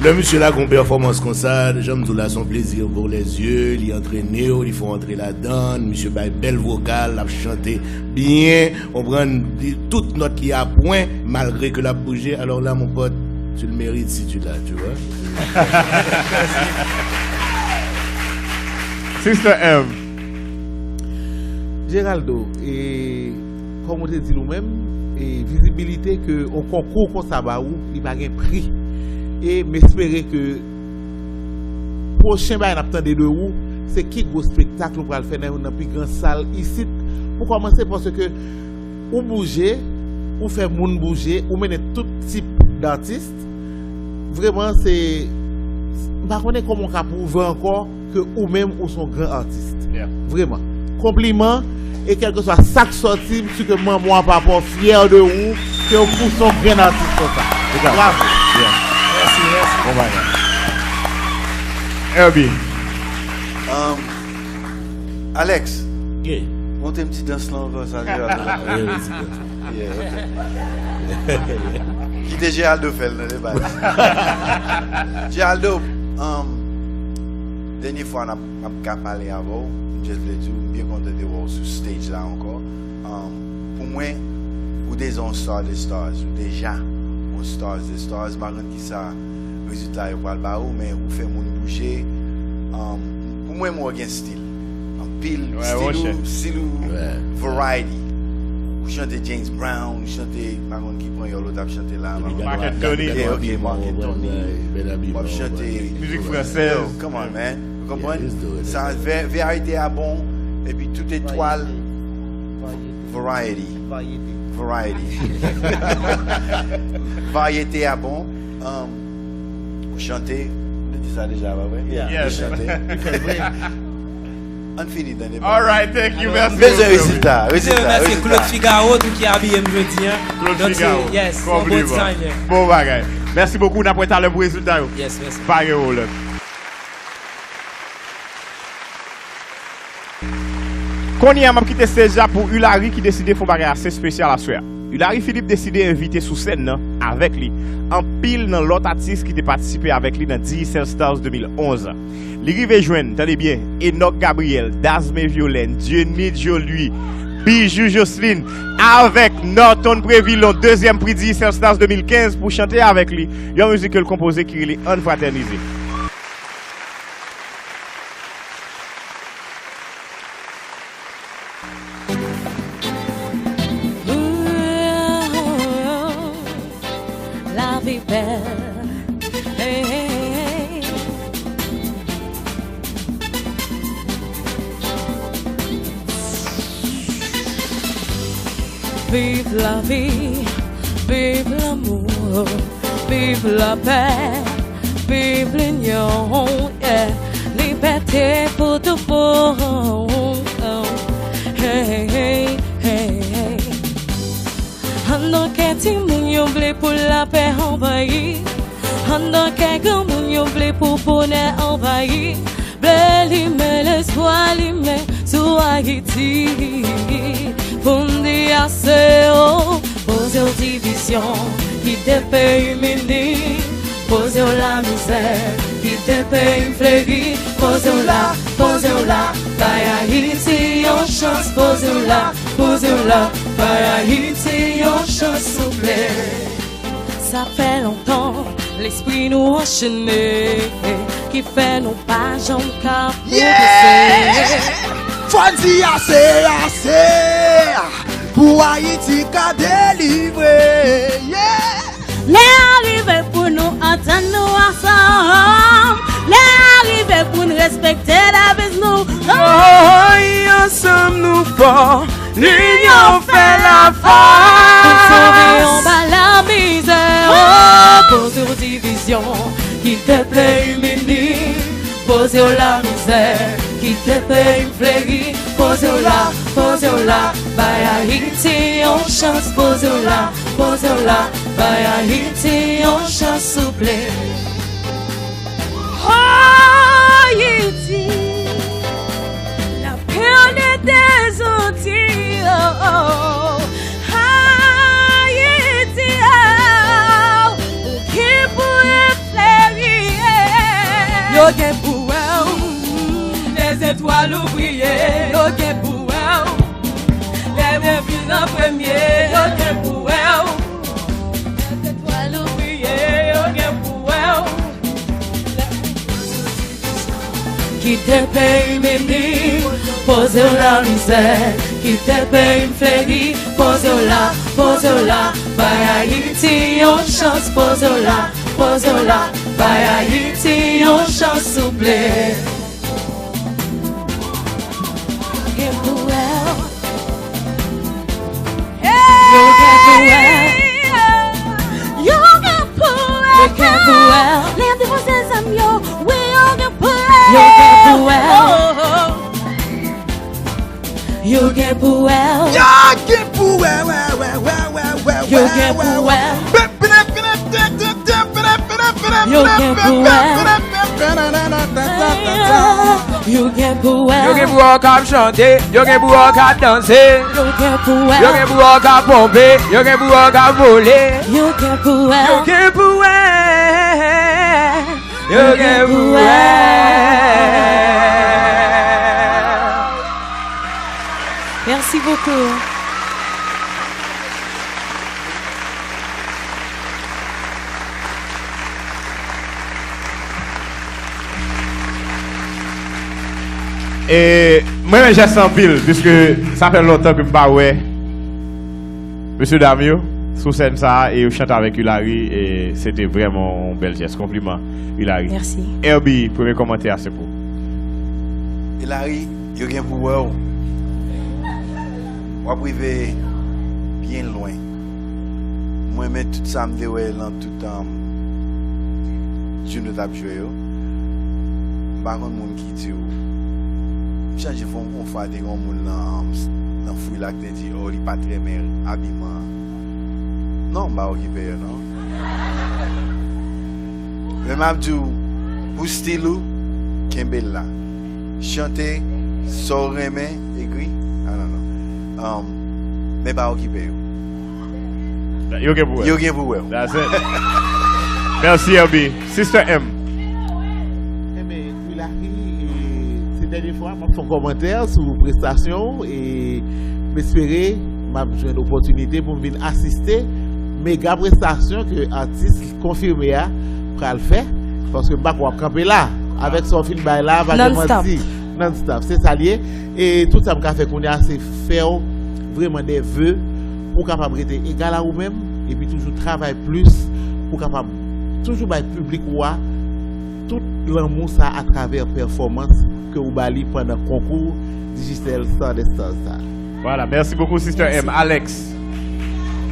lè misye la gon pèfòmans konsa, jan m di w la, c'est un plaisir pour les yeux, li antrene w, li fè w antre ladan, misye bay bèl vokal, l ap chante byen, ou konprann, li, tout nòt li a pwen, malgre ke l ap bouje. Alors là, mon pote, tu le mérites si tu l'as, tu vois. Sister M. Geraldo, e, kòm ou te di l ou menm, e, vizibilite ke yon konkou konsa ba ou, li pa gen pri. E m espere ke pwochen bagay n ap tande de ou, se ki gwo spektak ou pral fè nan youn nan pi gran sal isit. Pou kòmanse, paske ou bouje, ou fè moun bouje, ou mennen tout tip datis. Vrèman, se, m pa konnen kòman w ka pwouve ankò ke ou menm ou se yon gran atis. Yeah. Vrèman. Konpliman, e kèlkeswa sa k sòti, m si ke manman w ap fyè de ou, ke w pouse yon grenn atis konsa. Bravo. Yeah. Mèsi, mèsi. Bon bagay. Herbie. Um, Alex, monte m ti dans lan ankò, sa Geraldo la fè. Yeah, ok. Kite Geraldo fè l nan deba. Geraldo, um, dènye fwa n ap, m ap ka pale avè w, m just vle di w, m byen kontan de wè w sou stage la ankò. Um, pou mwen, ou deja yon star de stars, ou deja yon stars de stars, m pa konn kisa rezilta yo pral ba ou, men ou fè moun bouje. Um, pou mwen, men w gen stil. Anpil stil ou, stil ou, variety. Ou chante James Brown, ou chante, m pa konn ki panyòl ou t ap chante la. Marc Anthony. Yeah, ok, Marc Anthony. W ap chante mizik fransèz. Yo, come on, man. Ou konprann? Sa, varite a bon, epi tout etwal. Variety. Variety. Varyete a bon. Um, ou chante. Nou te di sa deja, pa vre? Yes. Ou chante. Ann fini, tande. All right, thank you, mèsi. Bezwen rezilta, rezilta, rezilta. Claude Figaro, tou ki abiye m jodi a. Claude Figaro. Yes, konpliman. Bon bagay. Mèsi bokou, n ap wè talè pou rezilta yo. Yes, mèsi. Pa gen pwoblèm. Kounye a, m ap kite stage la pou Hilary ki deside fè yon bagay ase espesyal aswè a. Hilary Philippe deside envite sou sèn nan avèk li anpil nan lòt atis ki te patisipe avèk li nan Digicel Stars de mil onz. Li rive jwenn, tande byen, Enock Gabriel, Dasme Violaine, Dieuny Joly, Bijou Jocelyn, avèk Norton Prévilon, dezyèm pri Digicel Stars de mil kenz, pou chante avèk li yon mizik ke l konpoze ki rele Ann Fratènize. Lavi bèl. Hey, hey, hey. Viv lavi, viv lanmou, viv lapè, viv linyon, yeah. Libète pou tout moun. Hey, hey, hey, hey. Anndan kè timoun yo vle pou lapè anvayi. Anndan kè granmoun yo vle pou bonè anvayi. Vle limen lespwa, limen sou Ayiti. Pou n di ase o. Poze w divizyon, kite peyi m ini. Poze w lamizè, kite peyi m fleri. Poze w la, poze w la, bay Ayiti yon chans. Poze w la, poze w la, bay Ayiti yon chans, souple. Sa fè lontan lespri nou anchene, ki fè nou pa janm ka pwogrese. Fò n di ase, ase, pou Ayiti ka delivre. Yeah! Lè a rive pou Pou nou antann nou ansanm, lè a rive pou n respekte deviz nou. Woy, ansanm nou fò, linyon fè lafòs. Pou n sove anba lamizè, oh, poze w divizyon, kite peyi m ini. Poze w lamizè, kite peyi m fleri. Poze w la, poze w la, bay Ayiti yon chans. Poze w la, poze w la, bay Ayiti yon chans, souple. Ayiti, la période des outils, oh, oh. Ayiti, oh, ou ki pou fleri. Yo gen pou wè w, lè zetwal ou briye. Yo gen pou wè w, lè deviz an premye. Yo gen pou wè w, lè zetwal ou briye. Yo gen pou wè w. Kite peyi m ini, poze w lamizè, kite peyi m fleri. Poze w la, poze w la, bay Ayiti yon chans. Poze w la, poze w la, bay Ayiti yon chans, souple. Gen pou wè w. Yo gen pou wè. Yo gen pou wè. Yo gen pou wè. Lè y ap depoze zam yo, wi, yo gen pou wè. Yo gen pou wè. Yo gen pou wè. Yo gen pou wè, wè, wè. Yo gen pou wè. Yo gen pou wè. Yo gen pou wè. Yo gen pou wè w k ap chante. Yo gen pou wè w k ap danse. Yo gen pou wè. Yo gen pou wè w k ap ponpe. Yo gen pou wè w k ap vole. Yo gen pou wè. Yo gen pou wè. Yo gen pou wè. Merci beaucoup. E mwen renmen jès la anpil, piske sa fè lontan ke m pa wè mesye dam yo sou sèn sa a e yo chante avèk Hilary, e se te vrèman yon bèl jès. Konpliman, Hilary. Mèsi. Herbie, premye kòmantè a se pou ou. Hilary, yo gen pou wè w. W ap rive byen lwen. Mwen renmen tout sa m te wè nan tout, um, jou nou t ap jwe yo. M pa konn moun ki di w. M chanje fon, yon fwa te gen yon moun nan, um, nan Fwi la ki te di, oh, li pa t renmen abiman an. Non, m pa okipe yo, non. Men m ap di w, pou stil ou, kenbe l la. Chante sa w renmen, ekri. Ah, non, non. Um, men pa okipe yo. Yo gen pou wè. Yo gen pou wè. That's it. Mèsi, Herbie. Sister M. Enben, Hilary, e, se dènye fwa m ap fè yon kòmantè sou prestasyon w, e m espere m ap jwenn opòtinite pou m vin asiste mega prestasyon ke atis konfime a pral fè, paske m pa kwè w ap kanpe la. Avèk sa w fin bay la, pa gen manti. Non-stop. Se sa l ye. E tout sa m ka fè kounye a, se fè w vrèman de ve pou w kapab rete egal a ou menm, epi toujou travay plis pou w kapab toujou bay piblik ou a tout lanmou sa atravè pèfòmans ke ou ba li pandan konkou Digicel Star des Stars sa. Voilà, merci beaucoup, Sister M. Alex.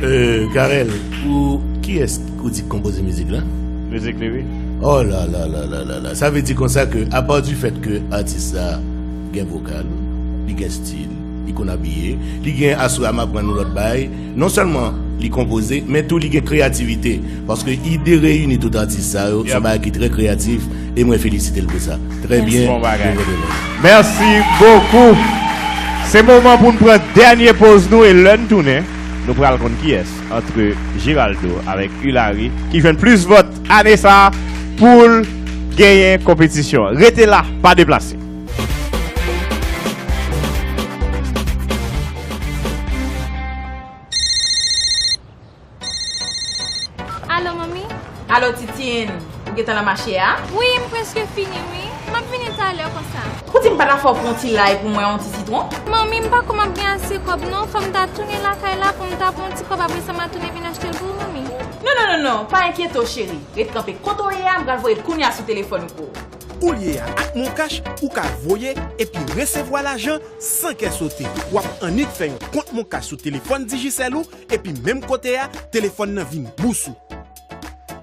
Euh, Carel, pou kiyès ou di k konpoze mizik la? Mizik li, wi. Oh la la la la la la. Sa vle di konsa ke, apa du fèt ke atis sa gen vokal, li gen stil, li konn abiye, li gen, aswè a m aprann nou lòt bagay. Non sèlman li konpoze, men tou li gen kreyativite. Paske ide reyini tout atis sa yo, se yon bagay ki trè kreyatif, e mwen felisite l pou sa. Trè byen. Bon bagay. Mèsi bokou. Se moman pou n pran dènye poz nou, e lè n tounen, nou pral konn kiyès antre Geraldo avèk Hilary ki jwenn plis vòt ane sa a pou l genyen konpetisyon an. Rete la, pa deplase. Alo, manmi? Alo, Titine. Ou gentan nan mache a? Wi, m prèske fini, wi. M ap vini talè konsa. Ou di m pa ta fè w pran yon ti lay pou mwen, yon ti sitwon? Manmi, m pa kwè m ap gen ase kòb, non. Fò m ta tounen lakay la pou m ta pran yon ti kòb, apre sa, m a tounen vin achte l pou ou, manmi. Non, non, non, non, pa enkyete w, cheri. Ret kanpe kote w ye a, m pral voye l kounye a sou telefòn ou pou ou. Ou lye a ak MonCash, ou ka voye epi resevwa lajan san kè sote. W ap annik fè yon kont MonCash sou telefòn Digicel ou, epi menm kote a, telefòn nan vin bous ou.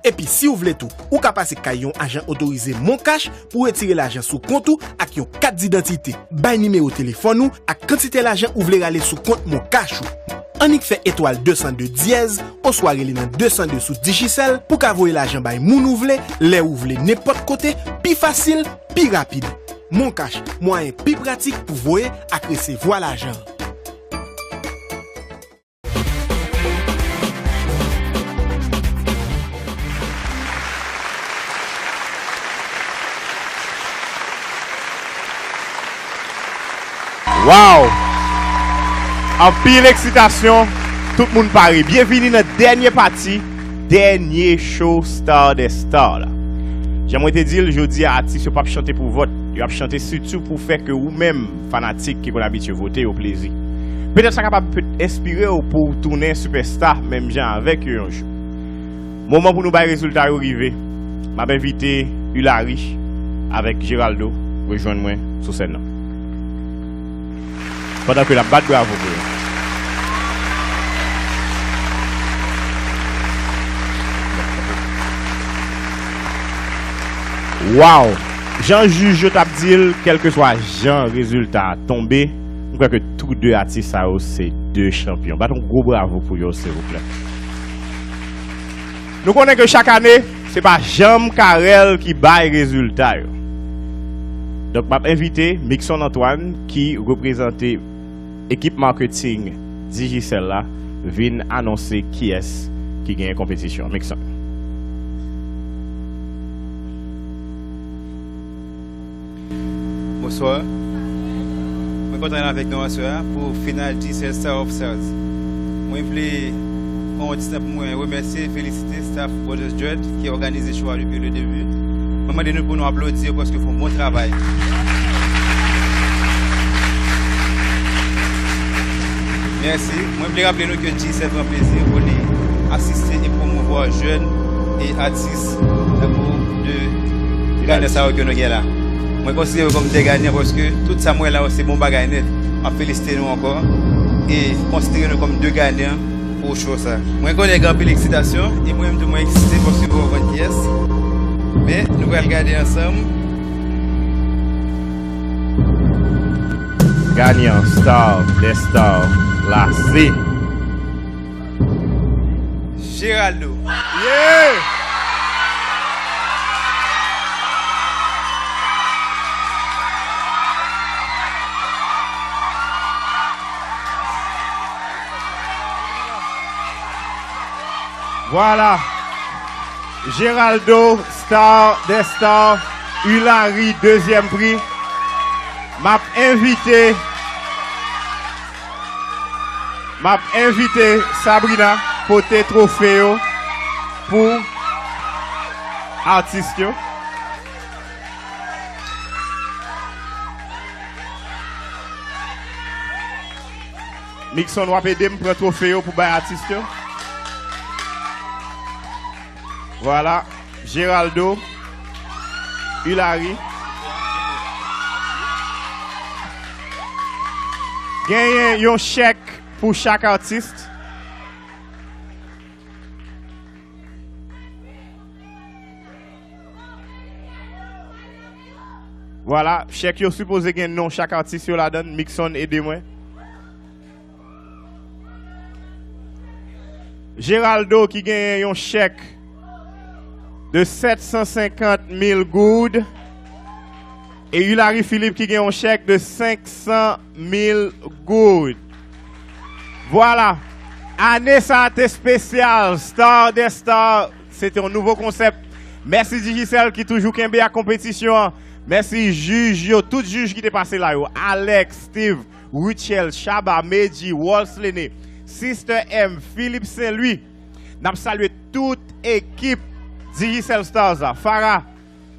Epi si w vle tou, ou ka pase kay yon ajan otorize MonCash pou w retire lajan sou kont ou ak yon kat didantite. Bay nimewo telefòn ou ak kantite lajan ou vle rale sou kont MonCash ou. Annik fè etwal de san de dyèz oswa rele nan de san de sou Digicel pou ka voye lajan bay moun ou vle, lè ou vle, nenpòt kote, pi fasil, pi rapid. MonCash, mwayen pi pratik pou voye ak resevwa lajan. Wow! Anpil eksitasyon, tout moun pare. Byenvini nan dènye pati, dènye show Star des Stars la. Jan mwen te di l, jodi a, atis yo p ap chante pou vòt. Yo ap chante sitou pou fè ke ou menm, fanatik ki konn abitye vote yo, plezi. Petèt sa kapab pe-, enspire w pou w tounen sipèsta menm jan avèk yo yon jou. Moman pou nou bay rezilta yo rive. M ap envite Hilary avèk Geraldo rejwenn mwen sou sèn nan. Pandan ke n ap bat bravo pou yo. Wow! Jan jij yo t ap di l, kèlkeswa jan rezilta a tonbe, m kwè ke tou de atis sa yo se de chanpyon. Bat yon gwo bravo pou yo, silvouplè. Nou konnen ke chak ane, se pa janm Carel ki bay rezilta yo. Donk, m ap envite Mixon Antoine, ki reprezante ekip marketing Digicel la, vin anonse kiyès ki genyen konpetisyon an. Mixon. Bonswa. Mwen kontan avèk nou aswè a pou final Digicel Star of Stars. Mwen vle pran yon ti tan pou mwen remèsye, felisite staff Brothers Dread ki òganize show a depi le debi. Mwen mande nou pou nou aplodi yo paske yo fè yon bon travay. Mèsi. Mwen vle raple nou ke Digicel pran plezi pou li asiste e pwomouvwa jèn e atis tankou de ganyan sa yo ke nou gen la. Mwen konsidere yo kòm de ganyan paske tout sa mwen wè la yo se bon bagay nèt. M ap felisite nou ankò e konsidere nou kòm de ganyan pou show sa. Mwen konnen gen anpil eksitasyon e mwen menm tou mwen eksite paske m poko konn kiyès. Men nou pral gade ansanm. Ganyan Star des Stars la se Geraldo. Yeah! Vwala. Geraldo, Star des Stars, Hilary, dezyèm pri. M ap envite, m ap envite Sabrina pote twofe yo pou atis yo. Mixon, w ap ede m pran twofe yo pou bay atis yo. Vwala, Geraldo, Hilary. Genyen yon chèk pou chak atis. Vwala, chèk yo sipoze gen non chak atis yo ladan l. Mixon, ede mwen. Geraldo ki genyen yon chèk de sèt san senkant mil goud. E Hilary Philippe ki gen yon chèk de senk san mil goud. Vwala. Ane sa a te espesyal. Star des Stars, se te yon nouvo konsèp. Mèsi Digicel ki toujou kenbe ak konpetisyon an. Mèsi jij yo, tout jij ki te pase la yo. Alex, Steve, Rutshelle, Shabba, Medji, Walslene, Sister M, Philippe Saint Louis. N ap salye tout ekip Digicel Stars la. Farah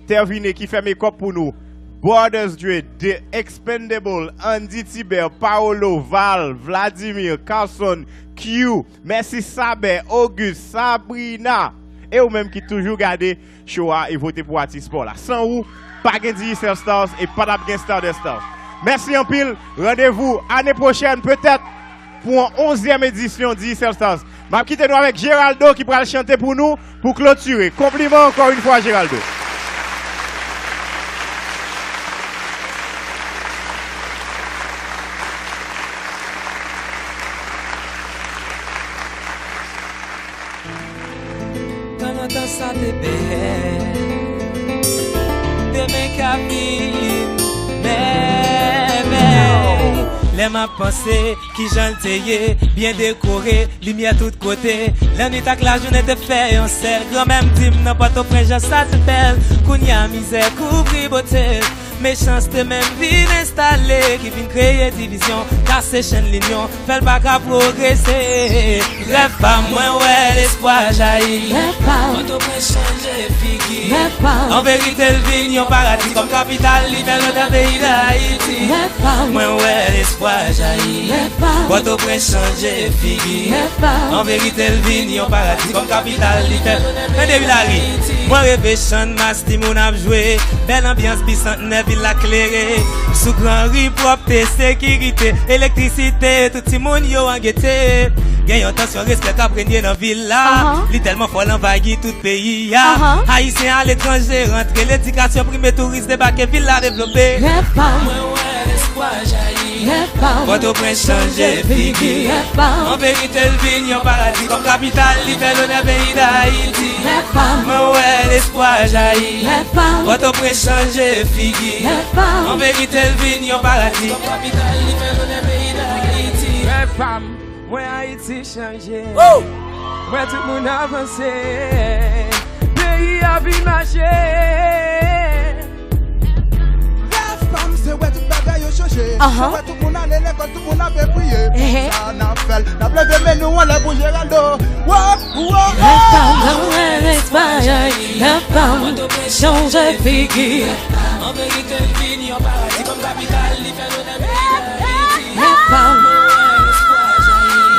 Tervine ki fè mekòp pou nou. Brothers Dre, The Expendable, Andy Tibert, Paolo, Val, Vladimir, Carson, Q, mèsi Sabè, Auguste, Sabrina, e ou menm ki toujou gade show a e vote pou atis pa w la. San ou, pa gen Digicel Stars e pa t ap gen Stardust Stars. Mèsi anpil, randevou ane pwochèn petèt pou yon onzyèm edisyon Digicel Stars. M ap kite nou avèk Geraldo ki pral chante pou nou pou klotire. Konpliman ankò yon fwa, Geraldo. Tan lontan sa te bèl, demen ka vin mèmè. Lè m ap panse kijan l te ye, byen dekore, limyè tout kote. Lannwit ak lajounen te fè yon sèl. Granmè m di m nan Pòtoprens jan sa te bèl. Kounye a mizè kouvri bote l. Mechanste menm vin enstale, ki vin kreye divizyon, kase chenn linyon, fè l pa ka pwogrese. Rèv pa m, mwen wè lespwa jayi. Rèv pa m. Pòtoprens chanje figi. Rèv pa m. An verite, l vin yon paradi kòm kapital, li fè lonè peyi Dayiti. Rèv pa m. Mwen wè lespwa jayi. Rèv pa m. Pòtoprens chanje figi. Rèv pa m. An verite, l vin yon paradi kòm kapital, li fè lonè peyi Dayiti. Tande, Hilary, mwen reve Channmas, timoun ap jwe, bèl anbyans, bisantnè, vil la klere. Sou gran ri, pwòpte, sekirite, elektrisite, tout timoun yo an gete. Gen yon tansyon respè k ap renye nan vil la. Ahan. Li tèlman fò, l anvayi tout peyi a. Ahan. Ayisyen aletranje rantre, ledikasyon prime, touris debake, vil la devlope. Rèv pa m. Mwen wè lespwa jayi. Rèv pa m. Pòtoprens chanje figi. Rèv pa m. An verite, l vin yon paradi kòm kapital, li fè lonè peyi Dayiti. Rèv pa m. Mwen wè lespwa jayi. Rèv pa m. Pòtoprens chanje figi. Rèv pa m. An verite, l vin yon paradi kòm kapital, li fè lonè peyi Dayiti. Rèv pa m. Mwen Ayiti chanje. Oh! Mwen tout moun avanse. Peyi a vin mache. Rèv pa m se wè tout bagay yo chanje. Ahan. Se wè tout moun ale lekòl, tout moun ap ebriye. Ehe. Sa n ap fè l, n ap leve men nou anlè pou Geraldo. Wo, wo, wo. Rèv pa m, mwen espwa jayi. Rèv pa m, chanje figi. An verite, l vin yon paradi kòm kapital, li fè lonè peyi Dayiti. Rèv pa m.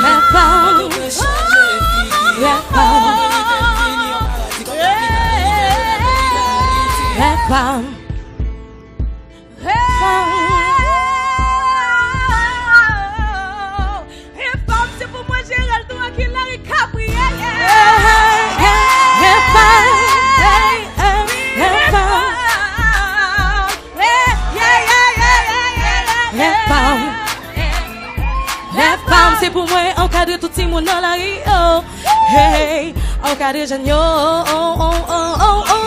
Rèv pa m. Rèv pa m. Rèv pa m. Rèv pa m. Rèv pa m, se pou mwen, Geraldo ak Hilary Cabriel. Rèv pa m. Rèv pa m. Rèv pa m. Rèv pa m, se pou mwen ankadre tout timoun nan lari yo. Hey, ankadre jèn yo.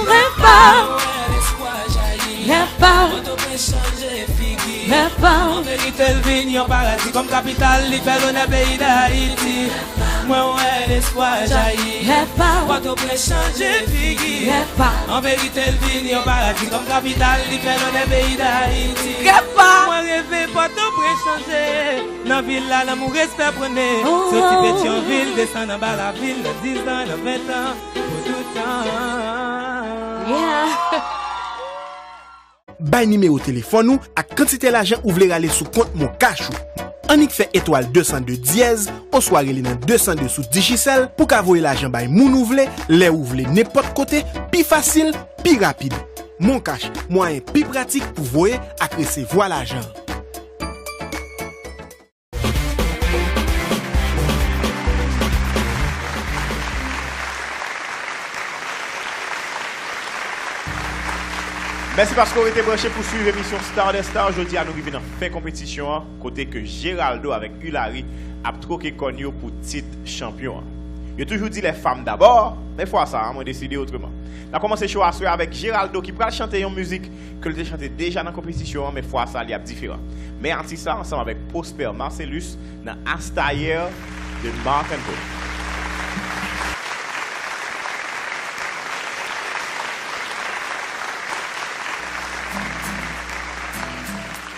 Rèv pa m. Rèv pa m. Rèv pa m. An verite, l vin yon paradi kòm kapital, li fè lonè peyi Dayiti. Mwen wè lespwa jayi. Rèv pa m. Pòtoprens chanje figi. Rèv pa m. An verite, l vin yon paradi kòm kapital, li fè lonè peyi Dayiti. Rèv pa m. Mwen reve Pòtoprens chanje. Nan vil la, lanmou, respè prone. Oh. Soti Petyonvil, desann anba lavil, nan diz an, nan ven tan, pou tout tan. Yeah. Bay nimewo telefòn ou ak kantite lajan ou vle rale sou kont Mon Cash ou. Annik fè etwal de san de dyèz oswa rele nan de san de sou Digicel pou ka voye lajan bay moun ou vle, lè ou vle, nenpòt kote, pi fasil, pi rapid. Mon Cash, mwayen pi pratik pou voye ak resevwa lajan. Mèsi paske w rete branche pou swiv emisyon Star des Stars. Jodi a, nou rive nan fen konpetisyon an, kote ke Geraldo avèk Hilary ap twoke kòn yo pou tit chanpyon an. Yo toujou di les femmes d'abord, men fwa sa a, mwen deside otreman. N ap kòmanse show aswè avèk Geraldo ki pral chante yon mizik ke l te chante deja nan konpetisyon an, men fwa sa a li ap diferan. Men atis la ansanm avèk Prosper Marcelus nan Hasta Ayer de Marc Anthony.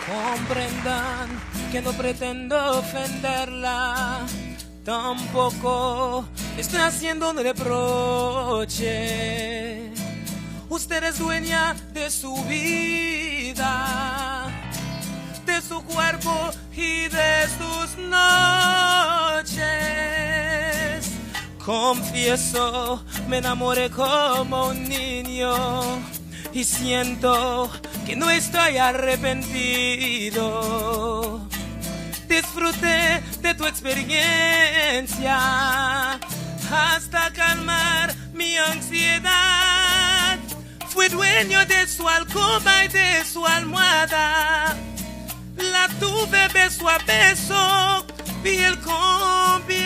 Comprendan que no pretendo ofenderla. Tampoco estoy haciendo un reproche. Usted es dueña de su vida, de su cuerpo y de sus noches. Confieso, me enamoré como un niño y siento que no estoy arrepentido. Disfruté de tu experiencia hasta calmar mi ansiedad. Fui dueño de su alcoba y de su almohada. La tuve beso a beso, piel con piel.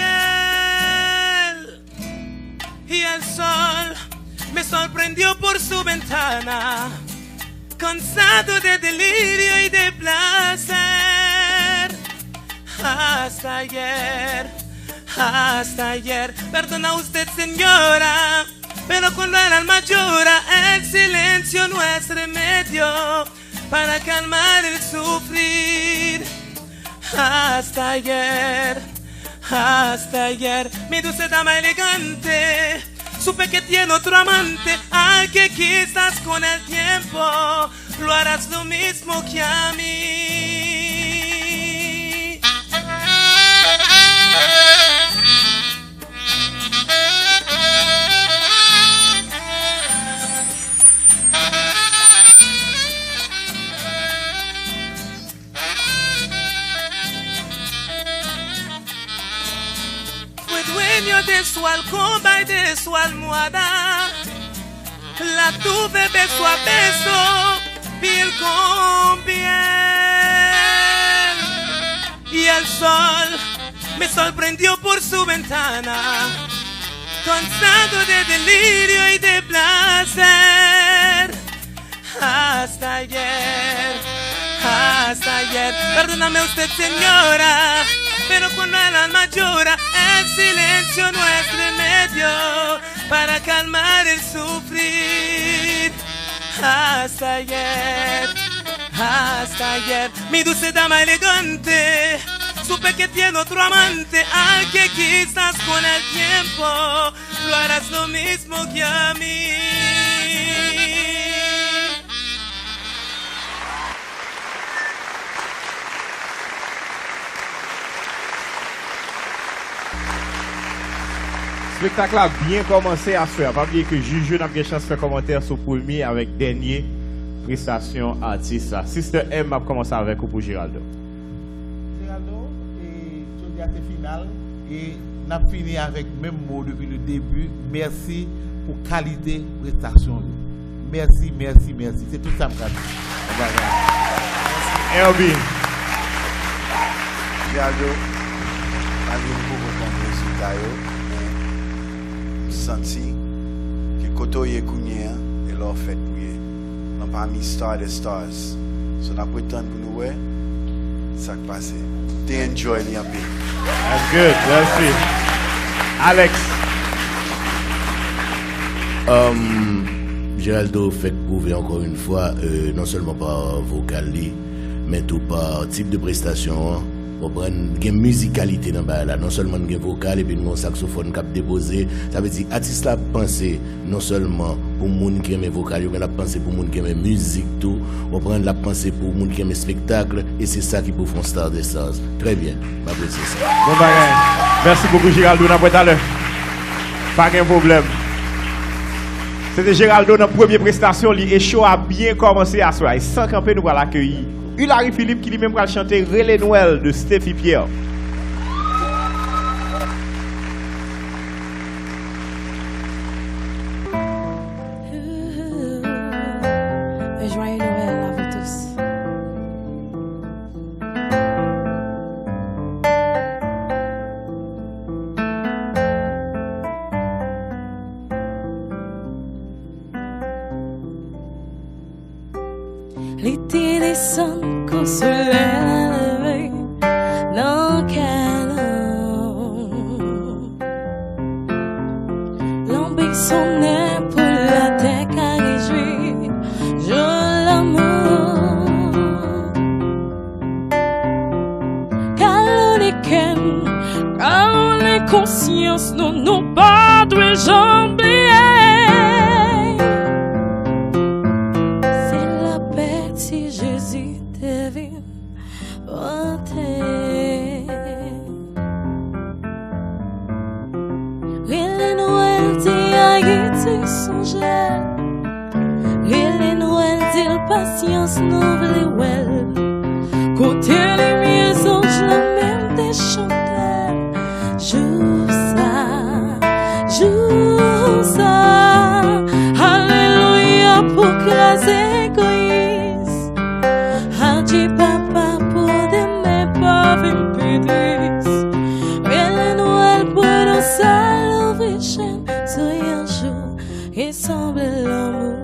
Y el sol me sorprendió por su ventana, cansado de delirio y de placer. Hasta ayer, hasta ayer. Perdona usted, señora, pero cuando el alma llora, el silencio no es remedio para calmar el sufrir. Hasta ayer, hasta ayer, mi dulce dama elegante, supe que tiene otro amante, al que quizás con el tiempo lo harás lo mismo que a mí. Fue dueño de su alcoba y de su almohada. La tuve beso a beso, piel con piel. Y el sol me sorprendió por su ventana, cansado de delirio y de placer. Hasta ayer, hasta ayer. Perdóname usted, señora, pero cuando el alma llora, el silencio no es remedio para calmar el sufrir. Hasta ayer, hasta ayer, mi dulce dama elegante, supe que tiene otro amante, al que quizás con el tiempo lo harás lo mismo que a mí. Spektak la byen kòmanse aswè a. Pa bliye ke jij yo n ap gen chans fè kòmantè sou premye avèk dènye prestasyon atis la. Sister M, m ap kòmanse avèk ou pou Geraldo. Geraldo, e, jodi a se final, e n ap fini avèk menm mo depi le debi, mèsi pou kalite prestasyon yo. Mèsi, mèsi, mèsi. Se tout sa m ka di. Bon bagay. Mèsi. Elby. Geraldo, malgre nou poko konn rezilta yo, men m santi ke kote w ye kounye a, e la w fèt pou ye. Nan pami star de stars. So, n ap ret tann pou nou wè sa k pase. Te enjoy li anpil. That's good. Mèsi. Alex. Um, Geraldo fèk pwouve ankò yon fwa, euh, non sèlman pa vokal li, men tou pa tip de prestasyon an. Konprann, gen mizikalite nan bagay la. Non sèlman n gen vokal, epi n gen yon saksofòn k ap depoze. Sa vle di, atis la ap panse non sèlman pou moun ki renmen vokal yo, men l ap panse pou moun ki renmen mizik tou. Konprann, l ap panse pou moun ki renmen espektak, e se sa ki pou fè yon Star des Stars. Trè byen, m apresye sa. Bon bagay. Mèsi bokou, Geraldo. N ap wè talè. Pa gen pwoblèm. Se te Geraldo nan premye prestasyon li, e show a byen kòmanse aswè a. E san kanpe, nou pral akeyi Hilary Philippe ki li menm pral chante Rele Nwèl de Stephy Pierre. Joyeux Noël à vous tous. Li te desann kou solèy leve nan kè nou. Lanbi sonnen pou latè ka rejwi jou lanmou. Ka louvri kè n, ka louvri konsyans nou, nou pa dwe janm bliye. Se lapè ti Jezi te vin pote. Rele chè. Rele Nwèl, di l pasyans, nou vle wè l. Kote limyè zanj la menm te chante. Jou sa, jou sa, alelouya pou kraze egoyis. Adye papa pou demen pa vin pi tris. Rele Nwèl pou nou sa louvri chèn sou yon jou e sanble lanmou.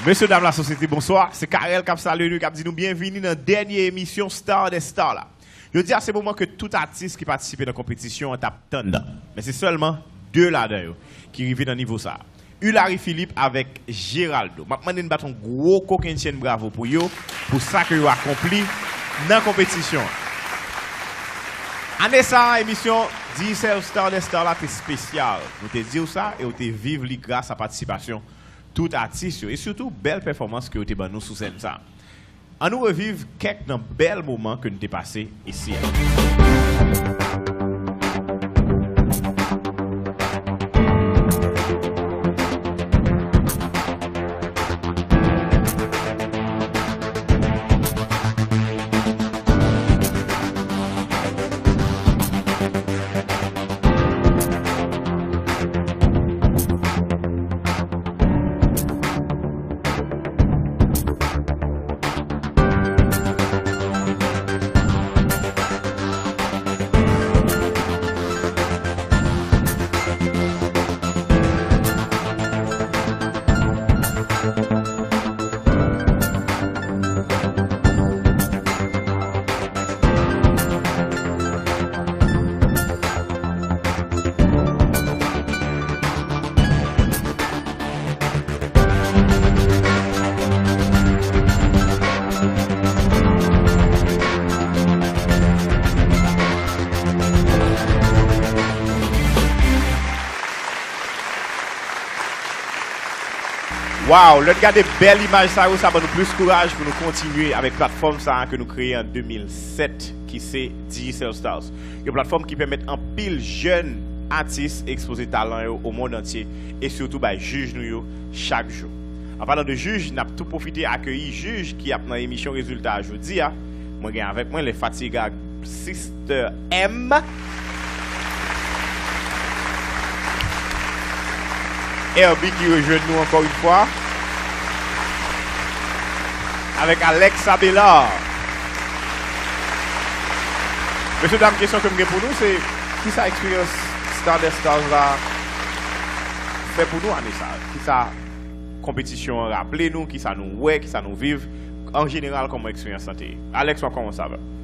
Mesye dam lasosyete, bonswa. Se Carel k ap salye nou, k ap di nou byenvini nan dènye emisyon Star des Stars la. Jodi a, se moman ke tout atis ki patisipe nan konpetisyon an t ap tann nan. Men se sèlman de ladan yo ki rive nan nivo sa a. Hilary Philippe avèk Geraldo. M ap mande n bat yon gwo kokennchenn bravo pou yo, pou sa ke yo akonpli nan konpetisyon an. Ane sa a, emisyon Digicel Star des Stars la te espesyal. Nou te di w sa e w te viv li gras a patisipasyon tout atis yo e sitou bèl pèfòmans ke yo te ban nou sou sèn sa a. Ann nou reviv kèk nan bèl moman ke n te pase isi a. Waw, lè n gade bèl imaj sa yo, sa ban nou plis kouraj pou nou kontinye avèk platfòm sa a ke nou kreye an de mil sèt, ki se Digicel Stars. Yon platfòm ki pèmèt anpil jèn atis ekspoze talan yo o mond antye e sitou bay jij nou yo chak jou. An palan de jij, n ap tou pwofite akeyi jij ki ap nan emisyon rezilta a jodi a. Mwen gen avèk mwen l'infatigable Sister M. Herbie ki rejwenn nou ankò yon fwa. Avèk Alex Abelard. Mesye dam, kesyon ke m gen pou nou se, kisa eksperyans Star des Stars la fè pou nou ane sa a? Kisa konpetisyon an raple nou? Kisa nou wè? Kisa nou viv? An jeneral, kòman eksperyans lan te ye? Alex, w ap kòmanse avè m.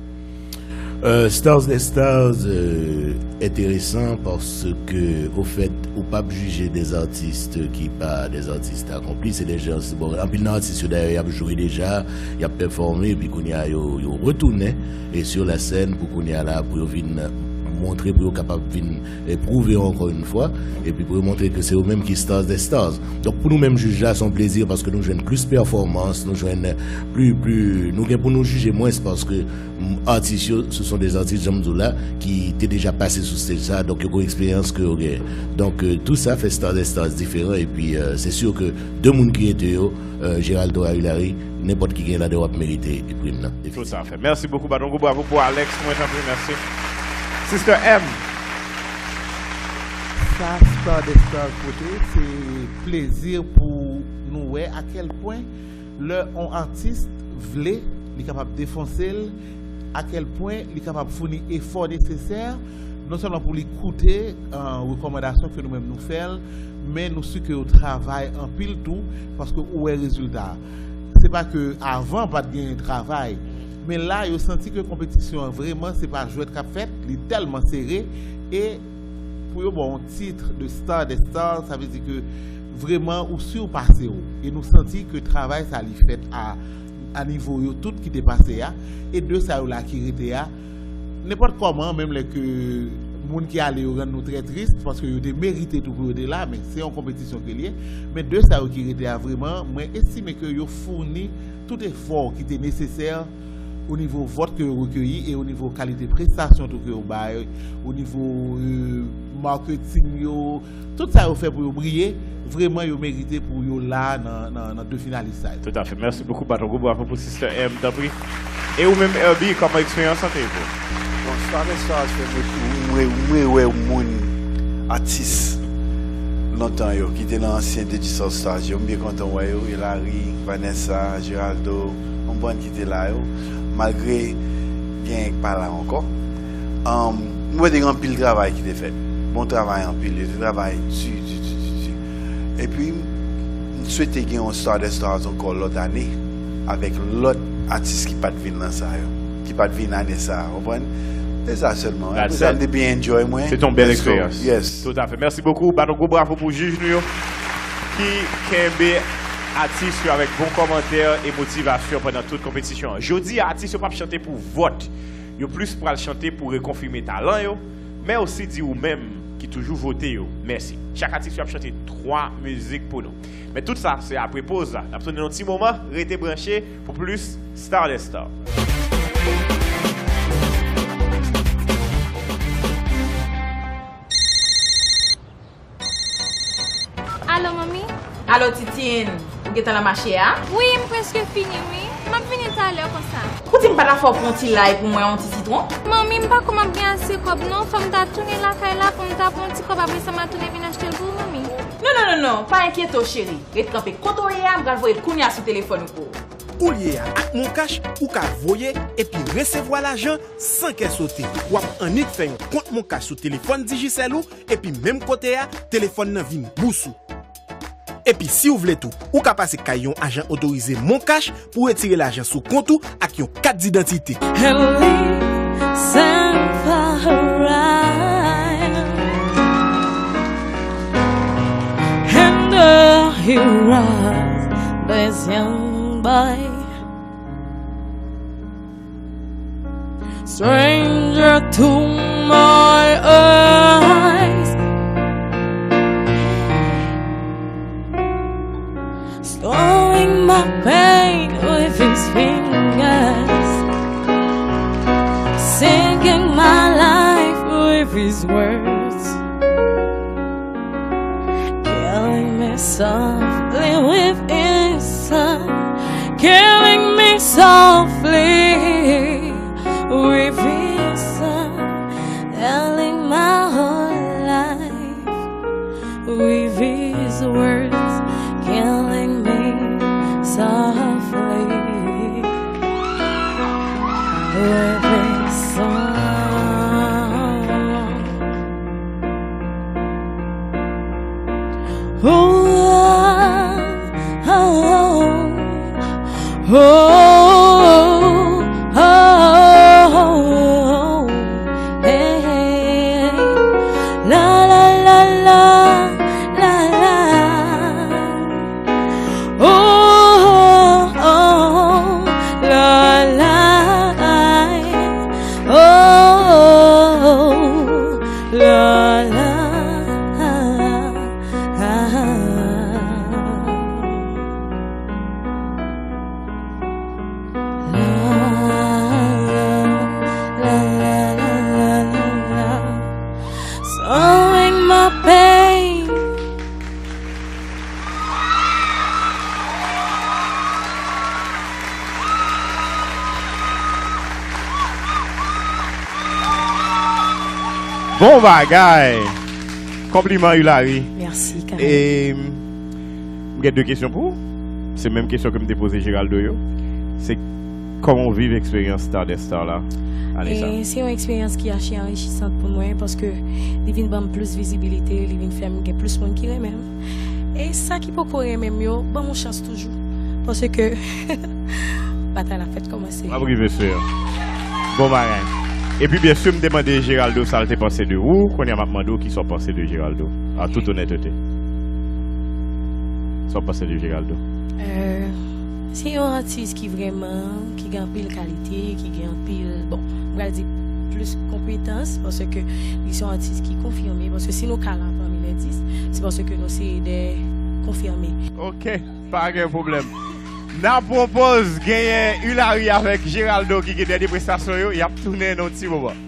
Euh, Stars des Stars, euh, enteresan paske, ofèt, ou p ap jije de atis ki pa de atis akonpli, se de jan, bon, anpil nan atis yo, dayè, y ap jwe deja, y ap pèfòme, epi kounye a, yo, yo retounen, e sur la scène, pou kounye a la, pou yo vin montre, pou yo kapab vin e pwouve yo ankò yon fwa, epi pou yo montre ke se yo menm ki Stars des Stars. Donk, pou nou menm jij la, se yon plezi paske nou jwenn plis pèfòmans, nou jwenn pli, pli, nou gen pou nou jije mwens paske, mm, atis yo, ce sont des artistes, jan m di w la, ki te deja pase sou stage sa, donk yo gen eksperyans ke yo genyen. Donk, euh, tout sa fè Stars des Stars diferan, epi, euh, se si ke de moun ki rete yo, euh, Geraldo a Hilary, nenpòt ki genyen ladan yo ap merite prim nan. Tout à fait. Mèsi bokou. Bat yon gwo bravo pou Alex, mwen, tanpri, mèsi. Sister M. Sa Star des Stars pote, se plezi pou nou wè a kèl pwen lè yon atis vle, li kapab defonse l, a kèl pwen li kapab founi efò nesesè Non sèlman pou li koute, euh, rekòmandasyon ke nou menm nou fè l, men nou si ke yo travay anpil tou, paske ou wè rezilta a. Se pa ke avan pa t gen travay, men la, yo santi ke konpetisyon an vrèman, se pa jwèt k ap fèt, li tèlman sere, e pou yo ba w yon tit de star des stars, sa vle di ke vrèman ou si w pase w. E nou santi ke travay sa li fèt a, a nivo yo tout ki te pase a, e de sa yo la ki rete a, nenpòt kòman, menm lè ke moun ki ale yo rann nou trè tris, paske yo te merite tou pou yo te la, men se yon konpetisyon ke l ye. Men de sa yo ki rete a vrèman, mwen estime ke yo founi tout efò ki te nesesè o nivo vòt ke yo rekeyi e o nivo kalite prestasyon tou ke yo bay, o nivo, euh, marketing yo, tout sa yo fè pou yo briye, vrèman yo merite pou yo la nan, nan, nan de finalis sa yo. Tout à fait. Merci beaucoup. Bat yon gwo bravo pou Sister M, tanpri. E ou menm, Herbie, kòman eksperyans lan te ye pou ou? Bon, Star des Stars fè mwen, mwen, mwen wè moun, atis lontan yo, ki te nan ansyen Digicel Stars yo. M byen kontan wè yo, Hilary, Vanessa, Geraldo, yon bann ki te la yo. Malgre gen k pa la ankò. Um, m wè te gen anpil travay ki te fèt. Bon travay anpil. Yo te travay di, di, di, di, di. Epi, m swete gen yon Star des Stars ankò lòt ane, avèk lòt atis ki pa t vin nan sa yo, ki pa t vin ane sa a, konprann? Se sa sèlman. Apre sa, m te byen enjoy mwen. Se te yon bèl eksperyans. Yes. Tout à fait. Merci beaucoup. Bat yon gwo bravo pou jij nou yo, ki kenbe atis yo avèk bon kòmantè e motivasyon pandan tout konpetisyon an. Jodi a, atis yo p ap chante pou vòt. Yo plis pral chante pou rekonfime talan yo, men osi di ou menm ki toujou vote yo mèsi. Chak atis yo ap chante twa mizik pou nou. Men tout sa, se apre poz la. N ap tounen nan yon ti moman, rete branche pou plis Star des Stars. Alo, manmi? Alo, Titine! Ou gentan nan mache a? Wi, m prèske fini, wi. M ap vini talè konsa. Ou di m pa ta fè w pran yon ti lay pou mwen, yon ti sitwon? Manmi, m pa kwè m ap gen ase kòb, non. Fò m ta tounen lakay la pou m ta pran yon ti kòb, apre sa, m a tounen vin achte l pou ou, manmi. Non, non, non, non. Pa enkyete w, cheri. Ret kanpe kote w ye a, m pral voye l kounye a sou telefòn ou pou ou. Koulye a, ak MonCash, ou ka voye epi resevwa lajan san kè sote. W ap annik fè yon kont MonCash sou telefòn Digicel ou, epi menm kote a, telefòn nan vin bous ou. Epi si w vle tou, ou ka pase kay yon ajan otorize MonCash pou w retire lajan sou kont ou ak yon kat didantite. And listen for a ride. And there he was, this young boy. Stranger to my eyes, slowing my pain with his fingers, sinking my life with his words. Killing me softly with his love. Killing me softly with his love. Telling my whole life with his words. Killing me softly with his song. Sewing my pain. Bon bagay! Konpliman, Hilary. Mèsi, Carl. E, m gen de kesyon pou ou. Se menm kesyon ke m te poze Geraldo yo. Se Kòman w viv eksperyans Star des Stars la ane sa? E se yon eksperyans ki ache anrichisan pou mwen, paske li vin ban m plis vizibilite, li vin fè m gen plis moun ki renmen m. E sa ki poko renmen m yo, ban m yon chans toujou. Paske batay la fèk kòmanse. M ap rive sou yo. Bon bagay. Epi, byen si, m te mande Geraldo sa l te panse de ou, kounye a m ap mande w kisa w panse de Geraldo. An tout onètete. Sa w panse de Geraldo? Euh, se yon atis ki vrèman, ki gen anpil kalite, ki gen anpil, bon, m pral di plis konpetans, paske li se yon atis ki konfime, paske si nou ka la pami lè dis, se paske nou se de konfime. Ok, pa gen pwoblèm. N a pran yon poz, genyen Hilary avèk Geraldo ki gen dènye prestasyon yo, y ap tounen nan yon ti moman.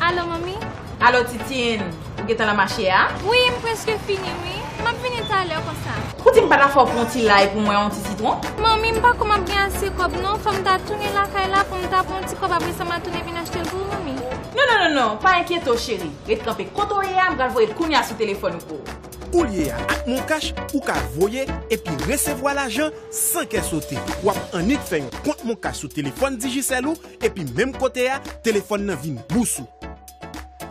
Alo, manmi? Alo, Titine. Ou gentan nan mache a? Wi, m prèske fini, wi. M ap vini talè konsa. Ou di m pa ta fè w pran yon ti lay pou mwen, yon ti sitwon? Manmi, m pa kwè m ap gen ase kòb, non. Fò m ta tounen lakay la pou m ta pran yon ti kòb, apre sa, m a tounen vin achte l pou ou, manmi. Non, non, non, non. Pa enkyete w, cheri. Ret kanpe kote w ye a, m pral voye l kounye a sou telefòn ou pou ou. Koulye a, ak MonCash, ou ka voye epi resevwa lajan san kè sote. W ap annik fè yon kont MonCash sou telefòn Digicel ou, epi menm kote a, telefòn nan vin bous ou.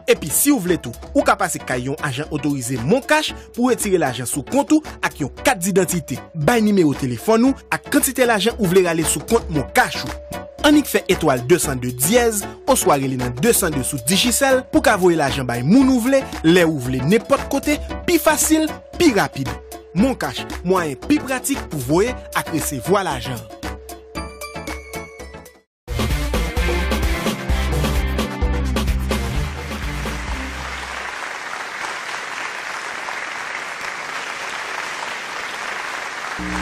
Epi si w vle tou, ou ka pase kay yon ajan otorize MonCash pou w retire lajan sou kont ou ak yon kat didantite. Bay nimewo telefòn ou ak kantite lajan ou vle rale sou kont MonCash ou. Annik fè etwal de san de dyèz oswa rele nan de san de sou Digicel pou ka voye lajan bay moun ou vle, lè ou vle, nenpòt kote, pi fasil, pi rapid. MonCash, mwayen pi pratik pou voye ak resevwa lajan.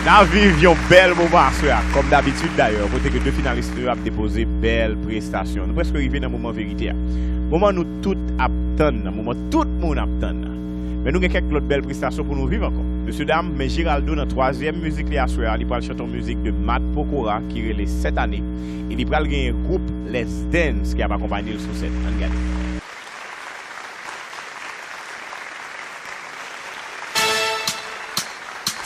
N a viv yon bèl moman aswè a, kòm dabitid dayè, kote ke de finalis nou yo ap depoze bèl prestasyon. Nou prèske rive nan moman verite a. Moman nou tout ap tann nan, moman tout moun ap tann nan. Men nou gen kèk lòt bèl prestasyon pou nou viv ankò. Mesye dam, men Geraldo nan twazyèm mizik li aswè a, li pral chante yon mizik de Matt Pokora ki rele Sèt Ane, e li pral genyen gwoup Les Dance ki ap akonpanye l sou sèn. Ann gade.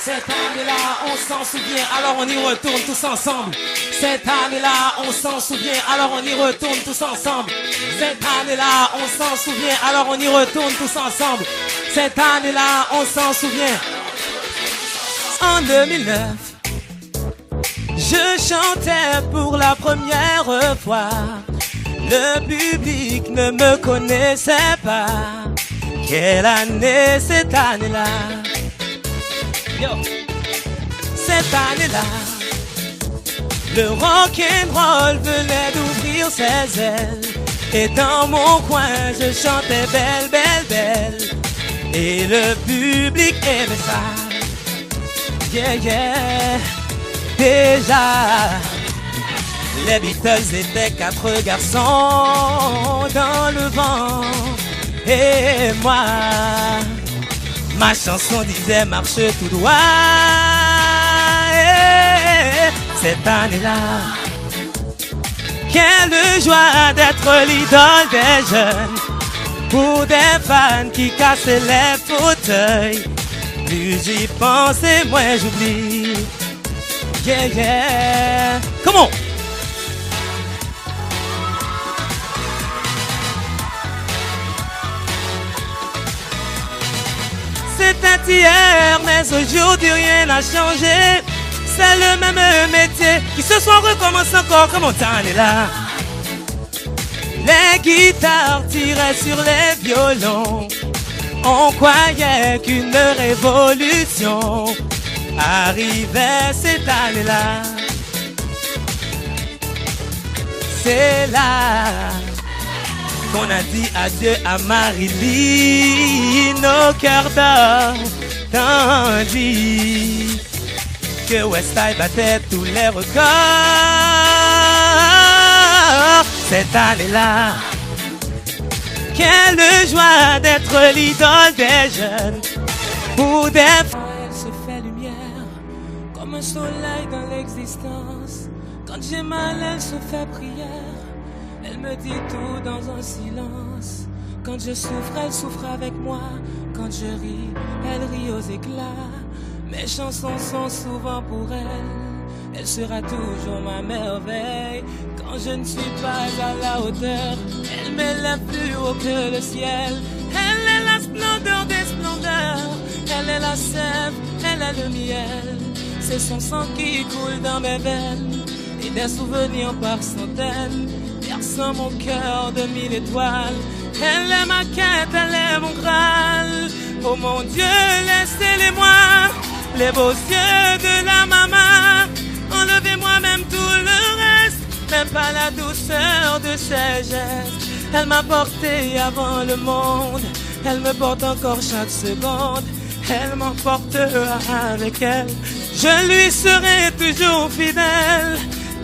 Cette année-là, on s'en souvient, alors on y retourne tous ensemble. Cette année-là, on s'en souvient, alors on y retourne tous ensemble. Cette année-là, on s'en souvient, alors on y retourne tous ensemble. Cette année-là, on s'en souvient. En deux mille neuf, je chantais pour la première fois. Le public ne me connaissait pas. Quelle année cette année-là? Yo. Cette année-là, le rock'n'roll venait d'ouvrir ses ailes. Et dans mon coin, je chantais belle, belle, belle. Et le public aimait ça. Yeah, yeah. Déjà, les Beatles étaient quatre garçons dans le vent. Et moi, ma chanson disait marche tout droit. Et cette année-là, quelle joie d'être l'idole des jeunes. Pour des fans qui cassaient les fauteuils. Plus j'y pense et moins j'oublie. Yeah, yeah. Come on. C'était hier, mais aujourd'hui rien n'a changé. C'est le même métier qui ce soir recommence encore comme on t'en est là. Les guitares tiraient sur les violons. On croyait qu'une révolution arrivait cette année-là. C'est là qu'on a dit adieu à Marilyn, au cœur d'or, tandis que Westside battait tous les records. Cette année-là, quelle joie d'être l'idole des jeunes. Pour des... Elle se fait lumière comme un soleil dans l'existence. Quand j'ai mal, elle se fait prière. Elle me dit tout dans un silence. Quand je souffre, elle souffre avec moi. Quand je ris, elle rit aux éclats. Mes chansons sont souvent pour elle. Elle sera toujours ma merveille. Quand je ne suis pas à la hauteur, elle m'élève plus haut que le ciel. Elle est la splendeur des splendeurs. Elle est la sève, elle est le miel. C'est son sang qui coule dans mes veines. Et des souvenirs par centaines, perçant mon cœur de mille étoiles. Elle est ma quête, elle est mon Graal. Oh mon Dieu, laissez-les-moi, les beaux yeux de la maman. Enlevez-moi même tout le reste, mais pas la douceur de ses gestes. Elle m'a porté avant le monde, elle me porte encore chaque seconde. Elle m'emportera avec elle. Je lui serai toujours fidèle.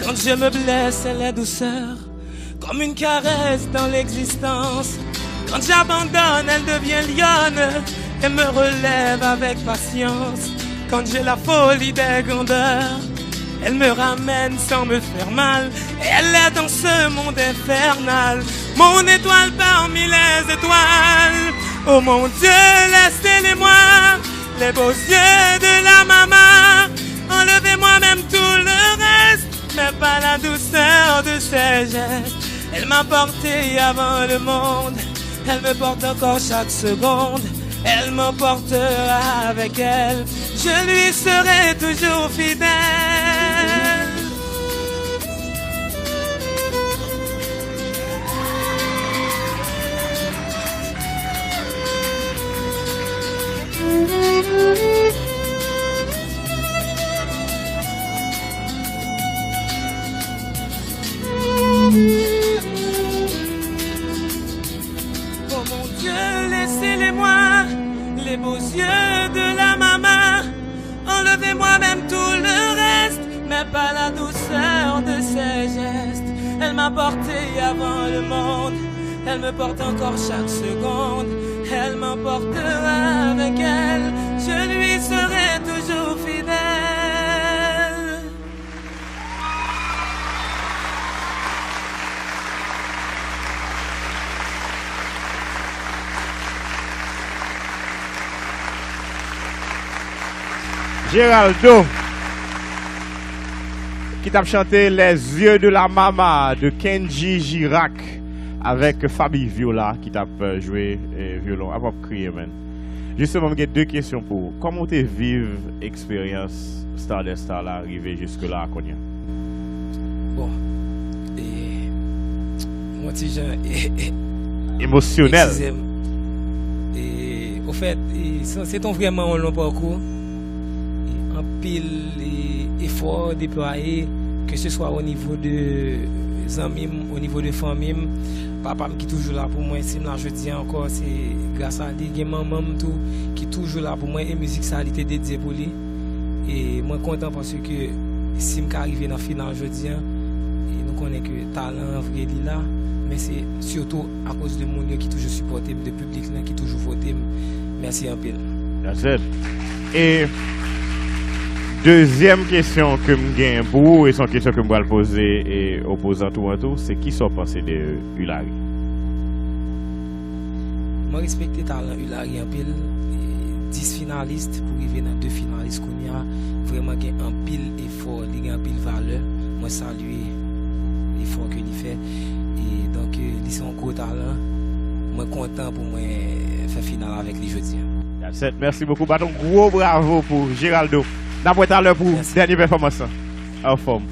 Quand je me blesse, elle est douceur, comme une caresse dans l'existence. Quand j'abandonne, elle devient lionne et me relève avec patience. Quand j'ai la folie des grandeurs, elle me ramène sans me faire mal. Et elle est dans ce monde infernal, mon étoile parmi les étoiles. Oh mon Dieu, laissez-les-moi, les beaux yeux de la maman. Enlevez-moi même tout le reste, mais pas la douceur de ses gestes. Elle m'a porté avant le monde, elle me porte encore chaque seconde. Elle m'emportera avec elle, je lui serai toujours fidèle. Oh mon Dieu, laissez-les-moi, les beaux yeux de la maman. Enlevez-moi même tout le reste, mais pas la douceur de ses gestes. Elle m'a porté avant le monde, elle me porte encore chaque seconde. Elle m'emportera avec elle, je lui serai toujours fidèle. Geraldo, ki t ap chante Les yeux de la mama de Kendji Girac avèk Faby Viola ki t ap jwe eh, vyolon. Ap ap kriye, menn. Jisteman, m gen de kesyon pou ou. Kòman w te viv eksperyans Star des Stars la rive jiske la a kounye a? Bon, e, mwen ti jan e, e, Emosyonèl. Eskize m. E, ofèt, e, se se t on vrèman on lon pakou. E, anpil e, efò deplwaye, ke se swa o nivo de zanmi m, o nivo de fanmi m, papa m ki toujou la pou mwen, si m la jodi a ankò, se gras a li. Gen manman m tou ki toujou la pou mwen, e mizik sa li te dedye pou li. E mwen kontan paske si m ka rive nan final jodi a, e nou konnen ke talan an vre li la, men se sitou akoz de moun yo ki toujou sipòte m, de piblik lan ki toujou vote m. Mèsi anpil. That's it. E dezyèm kesyon ke m gen pou ou, e se yon kesyon ke m pral poze e opozant ou an tou, se kisa w panse de Hillary? Mwen respekte talan Hillary anpil. E dis finalis pou rive nan de finalis kounye a, vrèman gen anpil efò, li gen anpil valè. Mwen salye efò ke li fè. E donk, e, li se yon gwo talan. Mwen kontan pou mwen fè final avèk li jodi a. That's it. Mèsi bokou. Bat yon gwo bravo pou Geraldo. N ap wè talè pou dènye pèfòmans lan. Anfòm.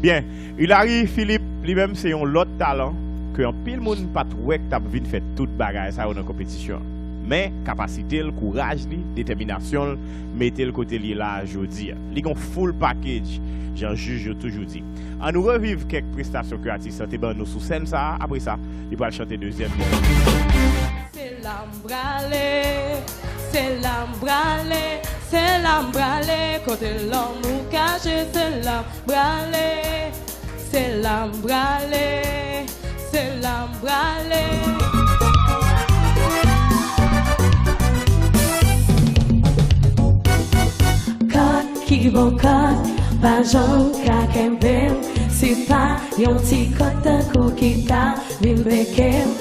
Byen. Hillary Philippe, li menm, se yon lòt talan ke anpil moun pa t wè k t ap vin fè tout bagay sa yo nan konpetisyon an. Men, kapasite l, kouraj li, detèminasyon l, mete l kote l ye la a jodi a. Li gen yon full package, jan jij yo toujou di. Ann nou reviv kèk prestasyon ke atis lan te ban nou sou sèn sa a. Apre sa, li pral chante dezyèm. Se la m prale, se la m prale, se la m prale, kote lanmou kache, se la m prale, se la m prale, se la m prale. Kòd ki bò kòd pa janm ka kenbe m, se pa yon ti kòd tankou ki ta vin beke m.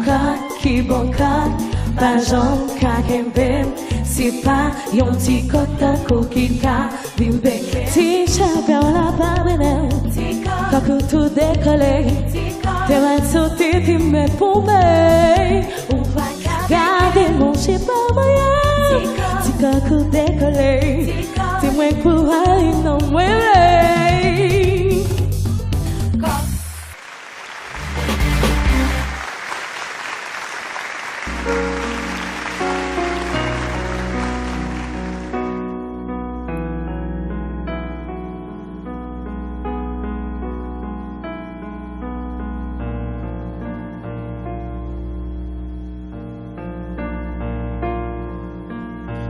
Kòd Ki bon kòd pa janm ka kenbe m, se pa yon ti kòd tankou ki ka vin beke. Ti chapèw la pa mennen m, kòk ou tou dekole. Te mèt soti, te mèt pou mwen. Ou pa ka gade monche pa mwen. Ti kòk ou dekole. Ti mwen pou ale nan mwen.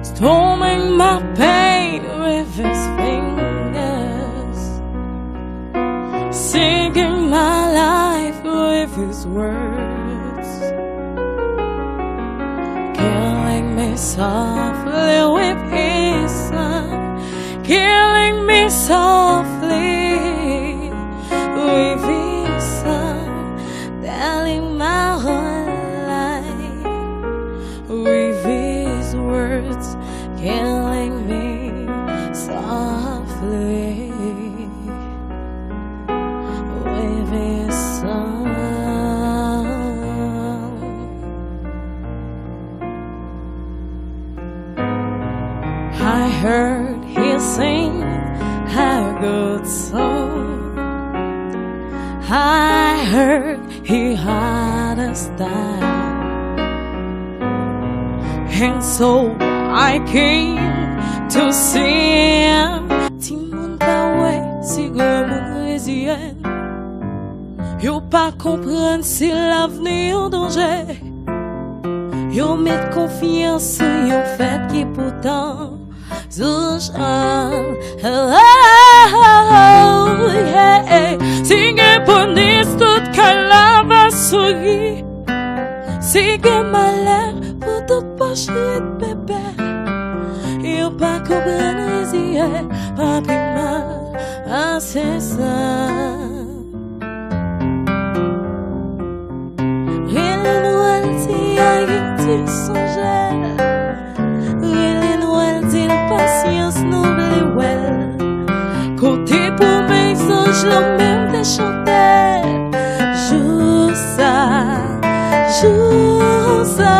Storming my pain with his fingers, singing my life with his words, killing me softly with his song, killing me softly with his song, telling my whole life with his words, killing me softly with his song. I heard he sing a good song. I heard he had a style. And so I came to see him. Timoun pa wè si granmoun reziyè. Yo pa konprann si lavni an danje. Yo met konfyans sou yon fèt ki poutan Zouch an, oh, yeah. Si gen bonis, tout kay la va souri. Si gen malè, pou tout pòch ret bèbè. Yo pa konprann reziyè, pa pi mal pase sa. Rele Nwèl di a gen ti sonje l. Rele Nwèl di l pasyans nou vle wè l. Konte pwomès zanj lan menm te chante. Jou sa, jou sa,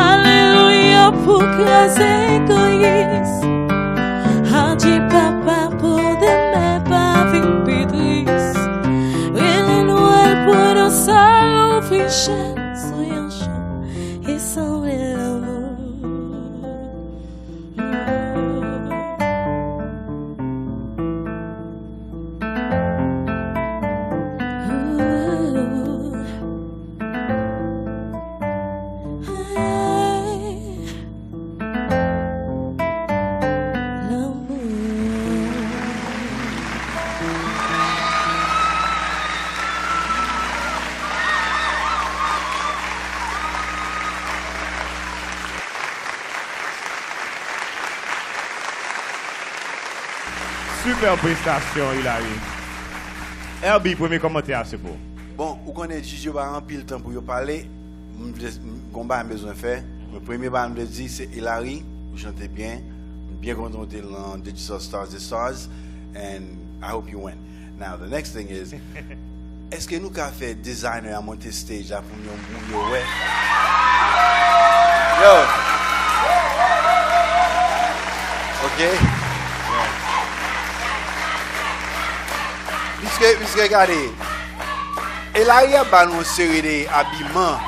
alelouya pou kraze egoyis. Adye papa pou demen pa vin pi tris. Rele Nwèl pou nou sa louvri chèn sou yon chan e sanble lanmou. Super prestasyon, Hilary. L B, premye kòmantè a se pou ou. Bon, ou konnen jij yo pa anpil tan pou yo pale. M vle, m gon bagay m bezwen fè. Men premye bagay m vle di se Hilary, ou chante byen. M byen kontan w te nan Digital Stars the Stars, and I hope you win. Now, the next thing is, èske nou ka fè designer a monte stage la pou m yon moun yo wè? Yo. Ok. Piske, piske gade, Hilary ap ba nou yon seri de abiman.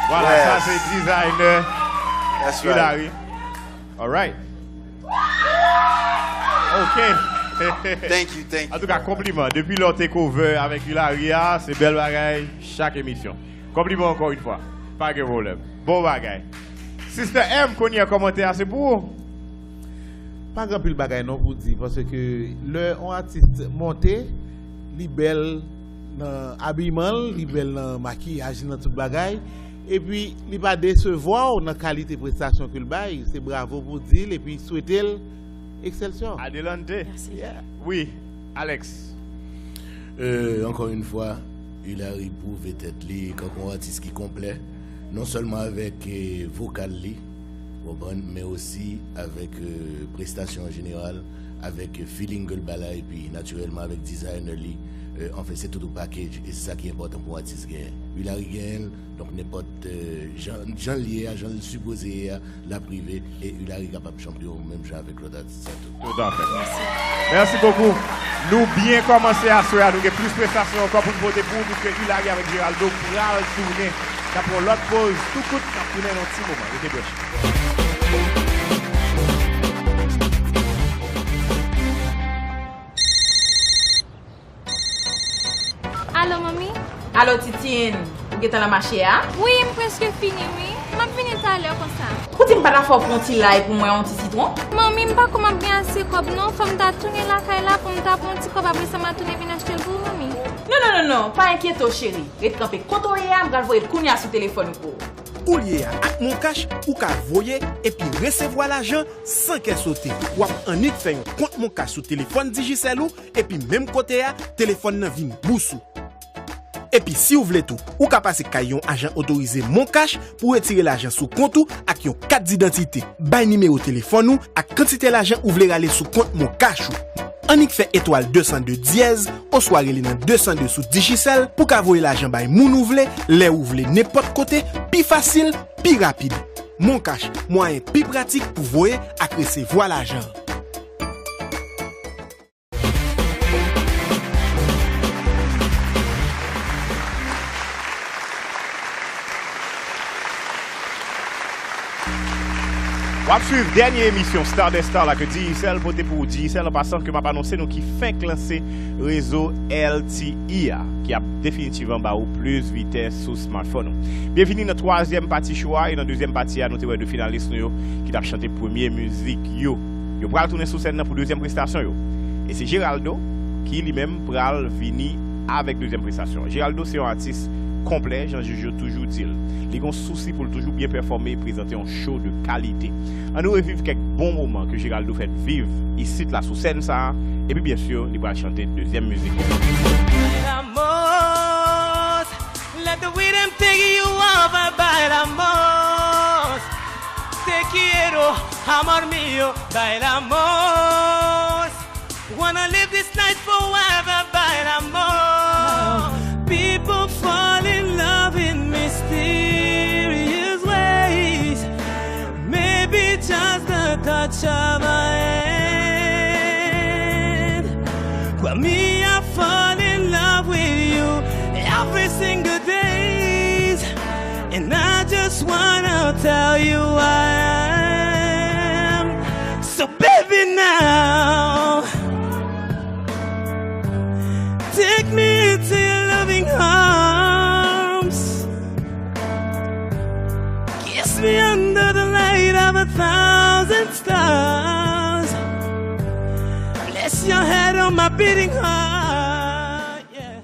Vwala, sa se designer Hilary. Alright. Ok. Thank you, thank you. Antouka, konpliman. Depi lè w te cover avèk Hilary a, se bèl bagay chak emisyon. Konpliman ankò yon fwa. Pa gen pwoblèm. Bon bagay. Sister M, kounye a kòmantè a se pou ou. Pa gen anpil bagay non pou di, paske lè yon atis monte, li bèl nan abiman l, li bèl nan makiyaj li, nan tout bagay. Epi, li pa desevwa w nan kalite prestasyon ke l bay. Se bravo pou di l epi swete l Excelsior. Adelante. Mèsi. Yeah. Wi, Alex. Euh, encore une fois, Hillary pwouve tèt li kòm yon atis ki konplè, non sèlman avèk, eh, vokal li, w konprann, men osi avèk, eh, prestasyon an jeneral, avèk feeling ke l ba la, epi natirèlman avèk designer li, eh, anfen, se tout yon package, e se sa ki enpòtan pou yon atis genyen. Hillary genyen l, donk nenpòt, eh, jan, jan l ye a, jan l sipoze ye a, l ap rive, e Hillary kapab chanpyon menm jan avèk lòt atis sa tou. Tout à fait. Mèsi bokou. Nou byen kòmanse aswè a. Nou gen plis prestasyon ankò pou n pote pou ou, piske Hillary avèk Geraldo pral tounen. N ap pran yon lòt poz, tou kout, n ap tounen nan yon ti moman. Rete branche. Alo, manmi? Alo, Titine, ou gentan nan mache a? Wi, m prèske fini, wi. M ap vini talè konsa. Ou di m pa ta fè w pran yon ti lay pou mwen, yon ti sitwon? Manmi, m pa kwè m ap gen ase kòb, non. Fò m ta tounen lakay la pou m ta pran yon ti kòb, apre sa, m a tounen vin achte l pou ou, manmi. Non, non, non, non, pa enkyete w, cheri. Ret kanpe kote w ye a, m pral voye l kounye a sou telefòn ou pou ou. Ou lye a ak MonCash, ou ka voye epi resevwa lajan san kè sote. W ap annik fè yon kont MonCash sou telefòn Digicel ou, epi menm kote a, telefòn nan vin bous ou. Epi si w vle tou, ou ka pase kay yon ajan otorize MonCash pou w retire lajan sou kont ou ak yon kat didantite. Bay nimewo telefòn ou ak kantite lajan ou vle rale sou kont MonCash ou. Annik fè etwal de san de dyèz oswa rele nan de san de sou Digicel pou w ka voye lajan bay moun ou vle, lè ou vle, nenpòt kote, pi fasil, pi rapid. MonCash, mwayen pi pratik pou voye ak resevwa lajan. W ap swiv dènye emisyon Star des Stars la ke Digicel pote pou ou. Digicel, an pasan, ke m ap anonse nou ki fenk lanse rezo L T E a, ki ap definitivman ba ou plis vitès sou smartphone ou. Byenvini nan twazyèm pati show a, e nan dezyèm pati a, nou te wè de finalis nou yo ki t ap chante premye mizik yo. Yo pral tounen sou sèn nan pou dezyèm prestasyon yo. E se Geraldo ki li menm pral vini avèk dezyèm prestasyon. Geraldo se yon atis konplè, jan jij yo toujou di l. Li gen yon sousi pou l toujou byen pèfòme e prezante yon show de kalite. Ann nou reviv kèk bon moman ke Geraldo fèk viv isit la sou sèn sa a, epi byen si, li pral chante dezyèm mizik li. Bailamos, let the rhythm take you over, bailamos. Te quiero, amor mío, bailamos. Wanna live this night forever, bailamos. People fall in love in mysterious ways. Maybe just the touch of a hand. But me, I fall in love with you every single days. And I just wanna tell you I am. So baby now, take me into your loving arms. Kiss me under the light of a thousand stars. Place your head on my beating heart, yeah.